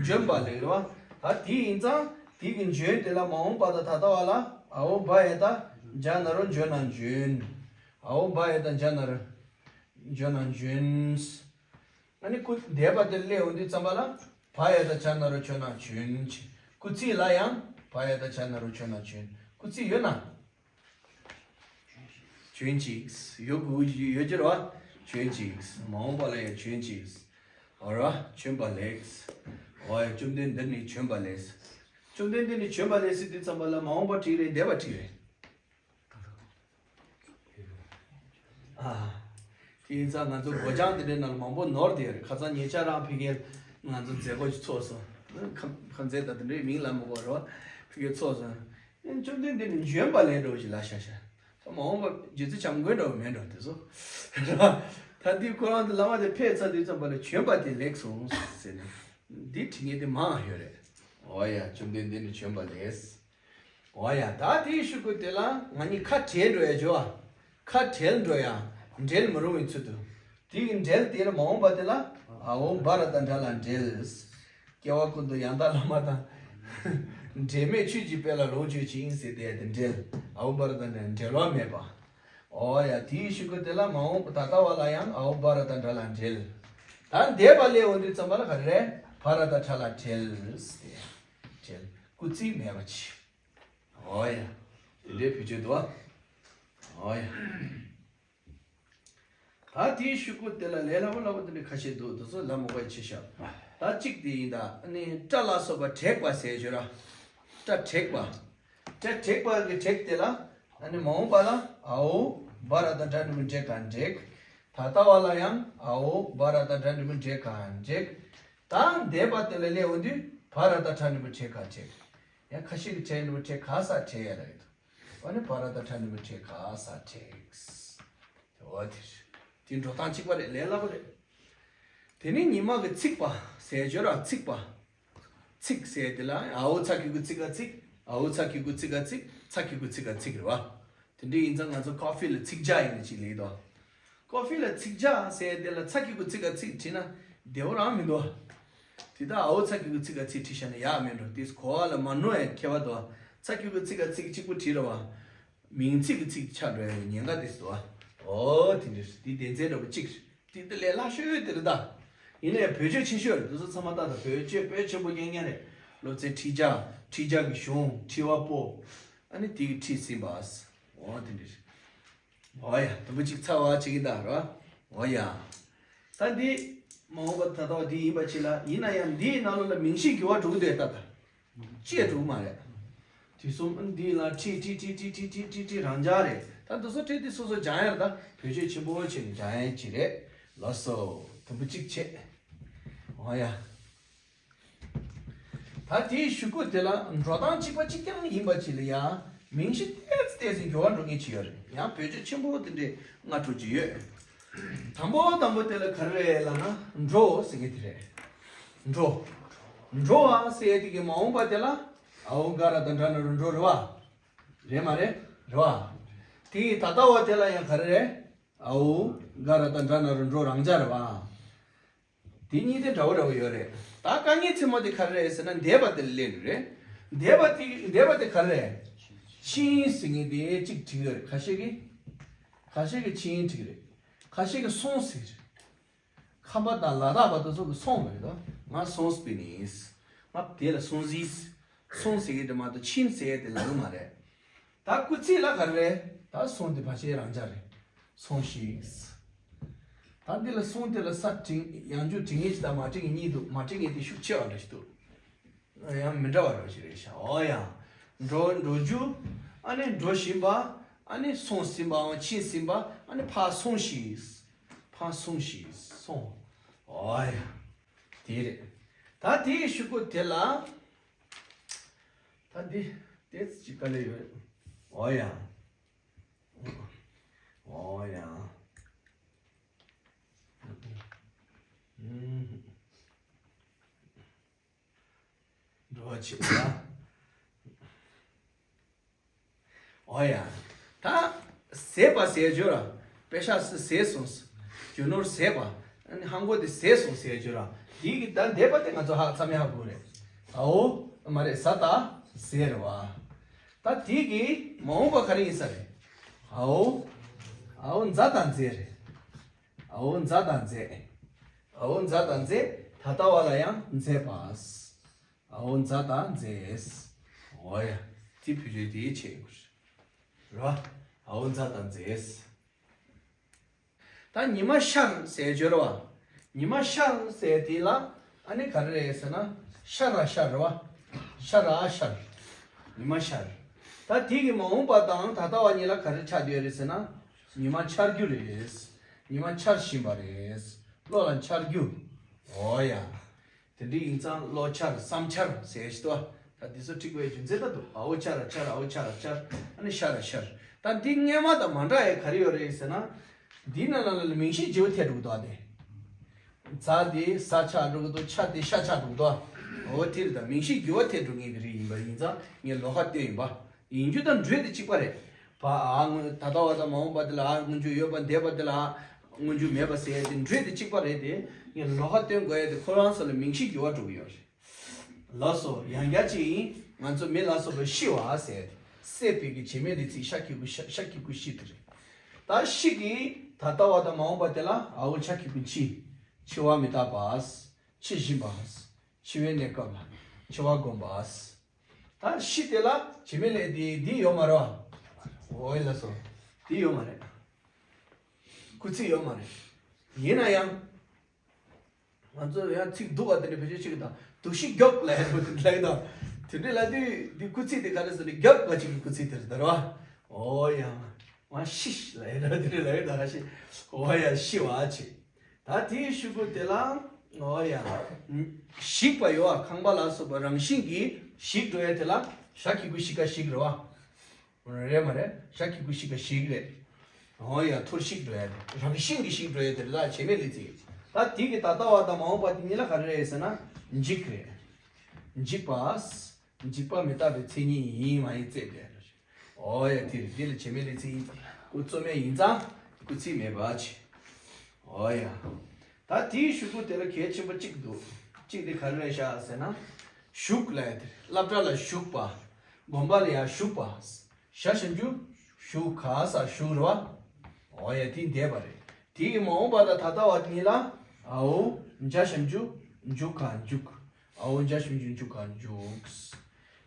བྱོན་པ་ལེགས་རེད་བ། ད་དེ་ཡིན་ཙང་དེ་གི་བྱོན་དེ་ལ་མ་འོངས་པ་དང་ད་ལྟ་བ་ལ་ཨའོ་བ་ཡ་ད་ཇ་ན་རོ་འཇོ་ན་བྱོན། ཨའོ་བ་ཡ་ད་ཇ་ན་རོ་འཇོ་ན་བྱོན། ཨ་ནི་སྐུ་འདས་པ་དེ་སླེབས་འོང་དུས་ཙམ་པ་ལ་བ་ཡ་ད་ཇ་ན་རོ་འཇོ་ན་བྱོན། སྐུལ་ཚིག་ལ་ཡང་བ་ཡ་ད་ཇ་ན་རོ་འཇོ་ན་བྱོན། སྐུལ་ཚིག་ཡོད་ན། བྱོན་ཅིག་ཡོད་དགོས་ཡོད་ཀྱི་རེད་བ། བྱོན་ཅིག་མ་འོངས་པ་ལ་ཡང་བྱོན་ཅིག་འོ་ར་བྱོན་པ་ལེགས། འོ་ཡ་བཅོམ་ལྡན་འདིར་ནི་བྱོན་པ་ལེགས། བཅོམ་ལྡན་འདིར་ནི་བྱོན་པ་ལེགས་ཟེར་དུས་ཙམ་པ་ལ་མ་འོངས་པ་བྲིས་རེད་འདས་པ་བྲིས་རེད། ཨ། དེ་ཡིན་ཙང་ང་ཚོ་སྒོ་བྱང་དེ་འདྲའི་ནང་ལ་མང་པོ་ནོར་བསྡད་ཡོད་རེད། ཁ་སང་ཉེ་ཆར་རང་ཕ་གིར་ང་ཚོ་མཛད་སྒོ་ཞིག་ཚོགས་སོང་། ཁ་ཁ་མཛད་ད་དེ་འདྲའི་མིང་ལ་མི་དགོས་རེད་བ། ཕ་གིར་ཚོགས་སོང་། ཨེ་བཅོམ་ལྡན་འདི་ནི་འབྱོན་པ་ལས་འགྲོ་ཞིག་ལ་ཤ་ཤ། ད་མ་འོངས་པ་རྗེ་བཙུན་བྱམས་མགོན་འདྲ་བོ་མེད་འགྲོ་དེ་ཚོ། ད་འདི་ཁོ་རང་དེ་བླ་མ་དེ་ཕེབས་ཚར་དུས་ཙམ་པ་ལ་བྱོན་པ་དེ་ལེགས་སོང་ཟེར་ནས་འདི་བྲིས་མཁན་དེ་མང་ཡོད་རེད། འོ་ཡ་བཅོམ་ལྡན་འདི་ནི་བྱོན་པ་ལེགས། འོ་ཡ། ད་དེའི་ཤུ་གུ་དེ་ལ་ང་གཉིས་ཁ་བྲལ་འགྲོ་ཡ་བྱོས་ཨ། ཁ་བྲལ་འགྲོ་ཡ། འབྲལ་མི་རུང་བའི་ཚུལ་དུ། དེ་གི་འབྲལ་དེ་ལ་མ་འོངས་པ་དེ་ལ་ཨ་འོ་བ་ར་ད་འདྲ་ལ་འབྲལ། སྐྱེ་བ་ཀུན་ཏུ་ཡང་དག་བླ་མ་དང་། འབྲལ་མེད་ཆོས་ཀྱི་དཔལ་ལ་ལོངས་སྤྱོད་ཅིང་ཟེར་དེ་དེ་འབྲལ། ཨ་འོ་བ་ར་ད་འདྲ་འབྲལ་བ་མེད་པ། འོ་ཡ། དེའི་ཤུ་གུ་དེ་ལ་མ་འོངས་པ་ད་ལྟ་བ་ལ་ཡང་ཨ་འོ་བ་ར་ད་འདྲ་ལ་འབྲལ། ད་འདས་པ་ལས་འོང་དུས་ཙམ་པ་ལ་ག་རེ་རེད། བ་ར་ད་འདྲ་ལ་འབྲལ་ཟེར། འབྲལ། སྐུལ་ཚིག་མེད་པ་ཅི། འོ་ཡ། དེ་འདྲའི་བེད་སྤྱོད་འདུག་ཨ། འོ་ཡ། ད་དེའི་ཤུ་གུ་དེ་ལ་ལས་སླ་པོ་སླ་པོ་དེ་འདྲའི་ཁ་ཤས་འདུག་དེ་ཚོ་ལ་མོ་བའི་ཆེ་ཤོས། ད་གཅིག་དེ་ཡིན་ད་ཨ་ནི་སྐྲ་ལ་སོགས་པ་བྲེག་པ་ཟེར་ཞོར་ར། སྐྲ་བྲེག་པ། སྐྲ་བྲེག་པ་གི་བྲེག་དེ་ལ་ཨ་ནི་མ་འོངས་པ་ལ་ཨ་འོ་བ་ར་ད་འདྲ་འདྲ་མི་འབྲེག་ག་འབྲེག་ད་ལྟ་བ་ལ་ཡང་ཨ་འོ་བ་ར་ད་འདྲ་འདྲ་མི་འབྲེག་ག་འབྲེག་ད་འདས་པ་དེ་ལ་སླེབས་འོང་དུས་བ་ར་ད་ཁྲ་འདྲ་མི་བྲེག་ག་བྲེག་ཡང་ཁ་ཤས་ཀྱི་བྲེག་འདྲ་མི་བྲེག་ག་ས་བྲེག་ཡ་ལ་ཡོད་དོ། ཨ་ནི་བ་ར་ད་ཁྲ་འདྲ་མི་བྲེག་ག་ས་བྲེག་འོ་དེ་རེད། དེ་འགྲོ་སྟངས་གཅིག་པ་རེད། ལས་སླ་པོ་རེད། དེ་ནས་ཉི་མ་གི་ཚིག་པ་ཟེར་ཞོར་ར་ཚིག་པ། ཚིག་ཟེར་དེ་ལ་ཨ་འོ་ཚ་གི་གུ་ཚིག་ག་ཚིག་ཨ་འོ་ཚ་གི་གུ་ཚིག་ག་ཚིག་ཚ་གི་གུ་ཚིག་ག་ཚིག་རེད་བ། དེ་འདྲ་ཡིན་ཙང་ང་ཚོ་ཀོ་ཕི་ལ་ཚིག་ཇ་ཡིན་ན་ཅིག་ལེགས་དོ། ཀོ་ཕི་ལ་ཚིག་ཇ་ཟེར་དེ་ལ་ཚ་གི་གུ་ཚིག་ག་ཚིག་བྲིས་ན་བདེ་བོ་རང་མི་འདུག་དེ་ལྟར་ཨ་འོ་ཚ་གི་གུ་ཚིག་ག་ཚིག་བྲིས་བཞག་ན་ཡག་མེད་འགྲོ། དེས་གོ་བ་ལ་མ་ནོར་ཡ་ཁྱད་པར་འདུག་ཚ་གི་གུ་ཚིག་ག་ཚིག་གཅིག་པུ་བྲིས་རེད་བ། མིང་ཚིག་གི་ཚིག་ཆགས་འགྲོ་ཡ་ཉེན་ཁ་དེ་འདུག་འོ་དེ་འདྲ་དེ་སྡེ་ཚན་འདྲ་པོ་གཅིག་རེད། དེ་དེ་ལས་སླ་ཤོས་དེ་རེད་ད། ཡིན་ནའི་བེད་སྤྱོད་ཆེ་ཤོས་རེད། དེ་ཚོ་ཚང་མ་ཏག་ཏག་བེད་སྤྱོད་དཔེ་ཆེན་པོ་རྐྱང་རྐྱང་རེད། སློབ་ཚན་ཁྲིད་བྱ། ཁྲིད་བྱ་གི་གཞུང་ཁྲིད་པ་པོ། ཨ་ནི་དེ་གི་ཁྲིད་ཟིན་པ། འོ་དེ་འདྲ་རེད། འོ་ཡ་དུམ་བུ་གཅིག་ཚར་བ་བྱེད་ཀྱི་ད་རེད་བ། འོ་ཡ། ད་འདི་མ་འོངས་པ་ད་ལྟ་བ་འདི་ཡིན་པ་ཅིག་ལ་ཡིན་ན་ཡང་འདིའི་ནང་ལོགས་ལ་མིང་གཞི་འགྱུར་བ་འགྲོ་གི་འདུག་ད་ལྟ། ཅེས་འགྲོ་གི་མ་རེད། དུས་གསུམ་འདི་ལ་ཁྲིད་ཁྲིད་ཁྲིད་ཁྲིད་ཁྲིད་ཁྲིད་ཁྲིད་ཁྲིད་རང་འཇགས་རེད། ད་འདི་ཚོ་ཁྲིད་འདི་སོ་སོ་སྦྱང་ཡར་ད་བེད་སྤྱོད་ཆེན་པོ་བྱས་ནས་སྦྱང་ཡས་ཅིག་རེད། ལགས་སོ། དུམ་བུ་གཅིག་བྱས། འོ་ཡ། ད་དེའི་ཤུ་གུ་དེ་ལ་འགྲོ་སྟངས་གཅིག་པ་གཅིག་རྐྱང་ཡིན་པ་ཅིག་ལ་ཡང་མིང་གཞི་ཏོག་ཙམ་ཏོག་ཙམ་འགྱུར་བ་འགྲོ་མཁན་ཅིག་ཡོད་རེད། ཡང་བེད་སྤྱོད་ཆེན་པོ་དེ་འདྲའི་སྔ་དྲོ་ཅིག་ཡོད། དང་པོ་དང་པོ་དེ་ལ་ག་རེ་རེད་ལབ་ན་འགྲོ་ཟེར་མཁན་དེ་རེད། འགྲོ། འགྲོ་བ་ཟེར་ཡས་དེ་གི་མ་འོངས་པ་དེ་ལ་ཨའོ་ག་ར་ད་འདྲ་ན་རུ་འགྲོ་རེད་བ། རེད་མ་རེད། རེད་བ། དེ་ད་ལྟ་བ་དེ་ལ་ཡང་ག་རེ་རེད། ཨའོ། ག་ར་ད་འདྲ་ན་རུ་འགྲོ་རང་འཇགས་རེད་བ། དེ་གཉིས་དེ་འདྲ་བོ་འདྲ་བོ་ཡོད་རེད། ད་དཀའ་ངལ་ཆེན་མོ་དེ་ག་རེ་རེད་ཟེར་ན་འདས་པ་དེ་ལ་སླེབས་རེད། འདས་པ་དེ་འདས་པ་དེ་ག་རེ་རེད། ཕྱིན་ཟེར་མཁན་དེ་གཅིག་བྲིས་ཡོད་རེད། ཁ་ཤས་ཀྱིས། ཁ་ཤས་ཀྱིས་ཕྱིན་བྲིས་རེད། ཁ་ཤས་ཀྱིས་སོང་ཟེར་རེད། ཁམས་པ་དང་ལ་དྭགས་པ་དེ་ཚོ་གིས་སོང་མ་རེད་དོ། ང་སོང་སྤིན་ནིས། ང་དེ་ལ་སོང་ཟིས། སོང་ཟེར་གྱི་དེ་མ་གཏོགས་ཕྱིན་ཟེར་གྱི་དེ་ལབ་ཀྱི་མ་རེད། ད་སྐུལ་ཚིག་ལ་ག་རེ་རེད། ད་སོང་དེ་ཕལ་ཆེར་རང་འཇགས་རེད། སོང་ཞིག་ད་འདི་ལ་སོང་དེ་ལ་ས་བྲིས་ཡང་འཇུག་བྲིས་མཁན་ཞིག་དང་མ་བྲིས་མཁན་གཉིས་འདུག་མ་བྲིས་མཁན་དེ་ཤུགས་ཆེ་བ་འདྲ་ཞིག་འདུག་ཡང་མི་འདྲ་བ་འདྲ་ཞིག་རེད་ཤག་འོ་ཡ། འགྲོ་འགྲོ་རྒྱུ། ཨ་ནི་འགྲོ་བཞིན་པ། ཨ་ནི་སོང་ཟིན་པའམ་ཕྱིན་ཟིན་པ། ཨ་ནི་ཕར་སོང་ཞིག་ཕར་སོང་ཞིག་སོང་། འོ་ཡ། དེ་རེད། ད་དེའི་ཤུ་གུ་དེ་ལ། ད་འདི་དེ་ཅི་ག་ལེ་ཡོད། འོ་ཡ། འོ་ཡ། འགྲོ་བྱེད་ལ། འོ་ཡ། ད་ཟད་པ་ཟེར་བརྗོད་ར། པེ་ཤ་སི་ཟད་སོང་། རྒྱུ་ནོར་ཟད་པ། ཨ་ནི་ཧང་གོ་དེ་ཟད་སོང་ཟེར་བརྗོད་ར། དེ་གི་ད་འདས་པ་དེ་ང་ཚོ་ཧ་ཚ་མེད་ཧ་གོ་རེད། ཨའོ། མ་རེད་ཟ་ད་ཟད་རེད་བ། ད་དེ་གི་མ་འོངས་པ་ག་རེ་ཡིན་ས་རེད། ཨའོ། ཨའོ་འཛའ་དང་འཛེ་རེད། ཨའོ་འཛའ་དང་འཛེ། ཨའོ་འཛའ་དང་འཛེ། ད་ལྟ་བ་ལ་ཡང་འཛེ་པ། ཨའོ་འཛའ་དང་འཛེས། འོ་ཡ། དེ་བེད་སྤྱོད་དེ་བྱེད་དགོས་རེད་བ། ཨའོ་འཛའ་དང་འཛེས། ད་ཉི་མ་ཤར་ཟེར་བརྗོད་རེད་བ། ཉི་མ་ཤར་ཟེར་དེ་ལ་ཨ་ནི་ག་རེ་རེད་ཟེར་ན་ཤར་ར་ཤར་རེད་བ། ཤར་ར་ཤར། ཉི་མ་ཤར། ད་དེ་གི་མ་འོངས་པ་དང་ད་ལྟ་བ་གཉིས་ལ་ག་རེ་ཆགས་བསྡད་ཡོད་རེད་ཟེར་ན། ཉི་མ་འཆར་རྒྱུ་རེད། ཉི་མ་འཆར་བཞིན་པ་རེད། བློ་ལ་འཆར་རྒྱུ། འོ་ཡ། དེ་འདྲ་ཡིན་ཙང་བློ་འཆར་བསམ་འཆར་ཟེར་ཞིག་ཏོ། ད་འདི་ཚོ་འཁྲིག་པའི་རྒྱུ་མཚན་ད་འདུག་ཨའོ་འཆར་ར་འཆར། ཨའོ་འཆར་ར་འཆར། ཨ་ནི་ཤར་ར་ཤར། ད་འདི་སྔས་མ་དང་མ་འདྲ་ཡས་ག་རེ་ཡོད་རེད་ཟེར་ན། འདི་ནང་ལ་ལ་མིང་གཞི་བརྗེ་པོ་ཐེབས་འགྲོ་གི་འདུག་ཨ་དེ། ཛ་དེ་ཟ་ཆགས་འགྲོ་གི་འདུག་ཆ་དེ་ཤ་ཆགས་འགྲོ་གི་འདུག་ཨ། འོ་དེ་རེད། ད་མིང་གཞི་འགྱུར་བ་ཐེབས་འགྲོ་མཁན་གྱི་རིགས་ཡིན་པ་ཡིན་ཙང་ངས་ལོགས་ཀ་བསྟན་ཡིན་པ། ཡིན་རྒྱུ་དང་འགྲོས་དེ་གཅིག་པ་རེད། ཕ་ཨ་སྔོན་ད་ལྟ་བ་དང་མ་འོངས་པ་དེ་ལ་ཨ་སྔོན་འཇུག་ཡོད་པ། འདས་པ་དེ་ལ་ཨ་སྔོན་འཇུག་མེད་པ་ཟེར་ཡ་དེ་འགྲོས་དེ་གཅིག་པ་རེད་དེ། ངས་ལོགས་ཀ་སྟོན་དགོས་ཡ་དེ་ཁོ་རང་ཚོ་ལ་མིང་གཞི་འགྱུར་བ་འགྲོ་གི་ཡོད་རེད། ལགས་སོ། ཡང་བསྐྱར་གཅིག་ཡིན། ང་ཚོ་མི་ལ་སོགས་པ་ཤི་བ་ཟེར་ཡ་དེ། སྲེད་པའི་གི་བྱེད་མེད་ལས་ཚིག་ཤ་གི་གུ་ཤ་ཤ་གི་གུ་ཤི་དེ་རེད། ད་ཤི་གི་ད་ལྟ་བ་དང་མ་འོངས་པ་དེ་ལ་ཨའོ་ཆ་གི་གུ་འཆི། འཆི་བ་མི་རྟག་པ། འཆི་བཞིན་པ། འཆི་བའི་གནས་སྐབས་ལ་འཆི་བ་བསྒོམ་པ། ད་ཤི་དེ་ལ་བྱེད་མེད་ལས་དེ་འདི་ཡོད་མ་རེད་བ། འོ་ཡ་ལགས་སོ། འདི་ཡོད་མ་རེད། སྐུལ་ཚིག་ཡོད་མ་རེད། ཡིན་ན་ཡང་། ང་ཚོ་ཡང་ཚིག་སྡུག་པ་དེ་འདྲ་བེད་སྤྱོད་བྱེད་ཀྱི་དང་། སྡུག་ཤི་མགྱོགས་ལབ་ཡ་དེ་ལབ་ཀྱི་དང་། དེ་འདྲ་ལབ་དུས་འདི་སྐུལ་ཚིག་དེ་ག་རེ་ཟེར་ན་མགྱོགས་པ་ཅིག་གི་སྐུལ་ཚིག་དེ་རེད་ད་རེད་བ། འོ་ཡ། ང་ཤི་ལབ་ཡ་དེ་འདྲ་ལབ་ཀྱི་དང་ཤི། འོ་ཡ་ཤི་བ་ཆེ། ད་དེའི་ཤུ་གུ་དེ་ལ། འོ་ཡ། ཞིག་པ་ཡོད་བ། ཁང་པ་ལ་སོགས་པ་རང་བཞིན་གྱིས་ཞིག་འགྲོ་ཡ་དེ་ལ་ཞ་གི་གུ་ཤི་ཀ་ཞིག་རེད་བ། རེད་མ་རེད། ཞ་གི་གུ་ཤི་ཀ་ཞིག་རེད། འོ་ཡ། ཐུར་ཞིག་འགྲོ་ཡ་དེ་རང་བཞིན་གྱིས་ཞིག་འགྲོ་ཡ་དེ་རེད། ད་བྱེད་མེད་ལས་ཚིག་ད་དེ་གི་ད་ལྟ་བ་དང་མ་འོངས་པ་དེ་གཉིས་ལ་ག་རེ་རེད་ཟེར་ན་འཇིག་རེད། འཇིག་པ། འཇིག་པ་མི་རྟག་པའི་མཚན་ཉིད་ཡིན་མ་ཡིན་བཙལ་དགོས་རེད། འོ་ཡ། དེ་རེད། དེ་ལ་བྱེད་མེད་ལས་ཚིག་ཡིན། སྐུལ་རྩོམ་མེད་ཡིན་ཙང་སྐུལ་ཚིག་མེད་པ་ཆེ། འོ་ཡ། ད་དེའི་ཤུ་གུ་དེ་ལ་གལ་ཆེན་པོ་གཅིག་འདུག་གཅིག་དེ་ག་རེ་རེད་ཤག་ཟེར་ན། ཞུགས་ལབ་ཡ་དེ་རེད། སློབ་གྲྭ་ལ་ཞུགས་པ། དགོན་པ་ལ་ཡང་ཞུགས་པ། ཞ་ཞབས་ཀྱུ་ཞུ་ག་ས་ཞུགས་རེད་བ། འོ་ཡ། དེ་འདས་པ་རེད། དེ་ཡི་མ་འོངས་པ་དང་ད་ལྟ་བ་གཉིས་ལ་ཨའོ་འཇའ་ཞབས་ཀྱུ་འཇུ་ག་འཇུག་ཨའོ་འཇའ་ཞབས་ཀྱུ་འཇུ་ག་འཇུག་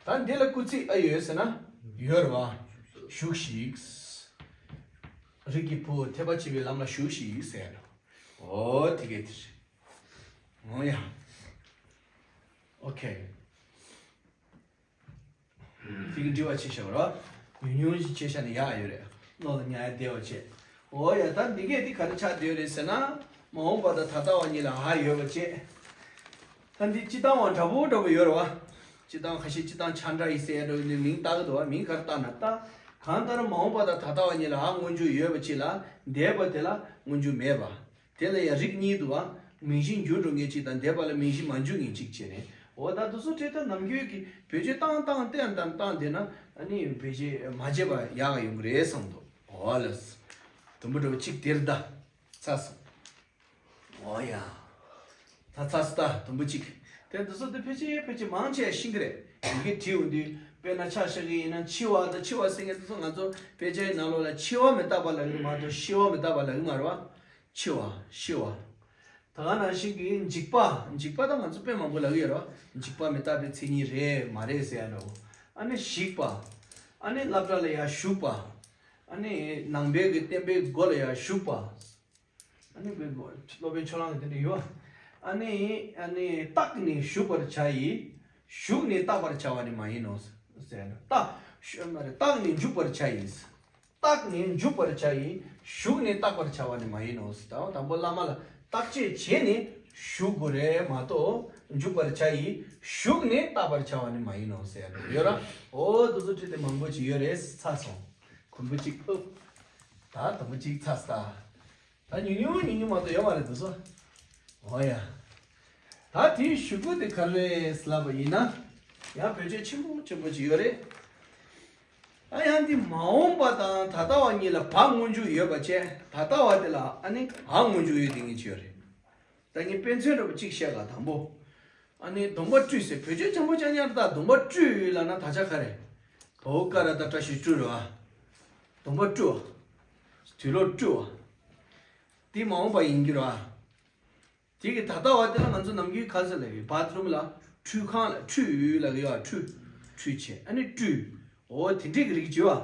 ད་འདི་ལ་སྐུལ་ཚིག་ཨ་ཡོད་ཟེར་ན་ཡོད་རེད་བ། ཞུགས་ཤིག་རིགས་ཀྱི་བུ་ཐེག་པ་ཆེ་བའི་ལམ་ལ་ཞུགས་ཤིག་ཟེར། འོ་དེ་གས་དེ་རེད། འོ་ཡ། ཨོ་ཁེ། དེ་གི་འདྲི་བ་ཆེ་ཤ་བ་ར། ཉུང་ཉུང་ཞིག་ཆེ་ཤ་ནི་ཡག་ཡོད་རེད། བློ་ལ་ཉར་ཡ་བདེ་བ་བྱེད། འོ་ཡ། ད་འདི་གས་འདི་ག་རེ་ཆགས་བསྡད་ཡོད་རེད་ཟེར་ན། མ་འོངས་པ་དང་ད་ལྟ་བ་གཉིས་ལ་ཧ་ཡོད་པ་བྱེད། ད་འདི་སྤྱི་བཏང་བ་འདྲ་པོ་འདྲ་པོ་ཡོད་རེད་བ། སྤྱི་བཏང་ཁ་ཤས་སྤྱི་བཏང་ཆ་འདྲ་ཡིན་ཟེར་ཡ་འདྲ་པོ་ནི་མིང་བཏགས་ཀྱི་འདུག་བ། མིང་ག་རེ་བཏགས་ན་བཏགས། གང་ལྟར་མ་འོངས་པ་དང་ད་ལྟ་བ་གཉིས་ལ་ཧ་སྔོན་འཇུག་ཡོད་པ་ཅིག་ལ་འདས་པ་དེ་ལ་སྔོན་འཇུག་མེད་པ། དེ་ལ་ཡང་རིགས་གཉིས་འདུག་བ། མིང་གཞི་འགྱུར་འགྲོ་མཁན་གཅིག་དང་འདས་པ་ལ་མིང་གཞི་མ་འཇུག་མཁན་གཅིག་བྱས་ནས། འོ་ད་དེ་ཚོ་ཁྲིད་ད་ནམ་རྒྱུན་གྱི་བེད་སྤྱོད་བཏང་བཏང་བཏང་བཏང་བཏང་བསྡད་ན་ཨ་ནི་བེད་སྤྱོད་མ་བྱས་པ་ཡག་ག་ཡོང་གི་རེད་བསམ་འདུག་འོ། འོ་ལགས། དུམ་བུ་འདྲ་བོ་གཅིག་དེར་ད། ཚར་སོང་། འོ་ཡ། ད་ཚར་སོང་ད་དུམ་བུ་གཅིག་དེ་འདི་ཚོ་དེ་ཕལ་ཆེར་ཕལ་ཆེར་མང་ཆེ་ཤེས་ཀྱི་རེད། ཡི་གེ་བྲིས་འོང་དུས་དཔེར་ན་ཆ་བཞག་གི་ཡིན་ན་འཆི་བ་དང་འཆི་བ་ཟེར་མཁན་དེ་ཚོ་ང་ཚོ་དཔེ་ཆའི་ནང་ལོགས་ལ་འཆི་བ་མི་རྟག་པ་ལབ་ཀྱི་མ་གཏོགས་ཤི་བ་མི་རྟག་པ་ལབ་ཀྱི་མ་རེད་བ། འཆི་བ་ཤི་བ། ད་ག་ནང་བཞིན་གྱི་འཇིགས་པ། འཇིགས་པ་ད་ང་ཚོ་དཔེ་མང་པོ་ལབ་ཀྱི་ཡོད་རེད་བ། འཇིགས་པ་མི་རྟག་པའི་མཚན་ཉིད་རེད་མ་རེད་ཟེར་ཡ་འདྲ་བོ། ཨ་ནི་ཞིག་པ། ཨ་ནི་སློབ་གྲྭ་ལ་ཡར་ཞུགས་པ། ཨ་ནི་ནང་པའི་གི་བསྟན་པའི་སྒོ་ལ་ཡར་ཞུགས་པ། ཨ་ནི་དགོས་དགོས་སློབ་དཔོན་ཕྱོགས་གླང་གི་དེ་འདྲ་ཡོད། ཨ་ནི་ཨ་ནི་བརྟགས་ནས་ཞུགས་པར་བྱ་ཡིས། ཞུགས་ནས་བརྟག་པར་བྱ་བ་ནི་མ་ཡིན་ནོ། ཟེར་ན་བརྟགས་ཞུ་མ་རེད། བརྟགས་ནས་འཇུག་པར་བྱ་ཡིས། བརྟགས་ནས་འཇུག་པར་བྱ་ཡིས། ཞུགས་ནས་བརྟག་པར་བྱ་བ་ནི་མ་ཡིན་ནོ། ད་དང་པོ་བླ་མ་ལ་བརྟག་དཔྱད་བྱས་ནས་ཞུགས་དགོས་རེད་མ་གཏོགས་འཇུག་པར་བྱ་ཡིས། ཞུགས་ནས་བརྟག་པར་བྱ་བ་ནི་མ་ཡིན་ནོ་ཟེར་ཡ་ཡོད་ར། འོ་དེ་ཚོ་བྲིས་ཏེ་མང་པོ་ཅིག་ཡོད་རེད། ཚར་སོང་། གོམ་པ་གཅིག་ཨུབ། ད་དུམ་བུ་གཅིག་ཚར་སོང་ད། ད་ཉུང་ཉུང་ཉུང་ཉུང་མ་གཏོགས་ཡོད་མ་རེད་འདུག་སོ། འོ་ཡ། ད་དེའི་ཞུ་སྒོ་དེ་ག་རེ་རེད་ལབ་པ་ཡིན་ན། ཡང་བེད་སྤྱོད་ཆེན་པོ་ཆེན་པོ་ཅིག་ཡོད་རེད། ད་ཡང་འདི་མ་འོངས་པ་དང་ད་ལྟ་བ་གཉིས་ལ་བ་སྔོན་འཇུག་ཡོད་པ་བྱས། ད་ལྟ་བ་དེ་ལ་ཨ་ནི་འ་སྔོན་འཇུག་ཡོད་དེ་ངེས་ཅིག་ཡོད་རེད། ད་ངས་དཔེ་མཚོན་འདྲ་པོ་གཅིག་བཤད་ག་དང་པོ། ཨ་ནི་གདོང་པ་བཀྲུས་ཟེར་བོད་ཆོས་ཆེན་པོ་ཅང་ཅང་རེད། ད་གདོང་པ་བཀྲུས་ལབ་ན་དག་ཆ་ག་རེ། བའོ་ཀ་ར་བཏགས་བཀྲ་ཞབས་ཀྱུ་བཀྲུ་རེད་བ། གདོང་པ་བཀྲུ་བ། དུག་ལོག་བཀྲུ་བ། དེ་མ་འོངས་པ་ཡིན་རྒྱུ་རེད་བ། དེ་གི་ད་ལྟ་བ་དེ་ལ་ང་ཚོ་ནམ་རྒྱུན་ག་ཚོད་ལབ་ཡོད། བཱཐ་རུམ་ལ་ཁྲུས་ཁང་ལ་ཁྲུས་ལབ་ཀྱི་ཡོད་བ། ཁྲུས་ཁྲུས་བྱས་ཨ་ནི་བཀྲུས། འོ་དེ་འདྲའི་གི་རིགས་བྱས་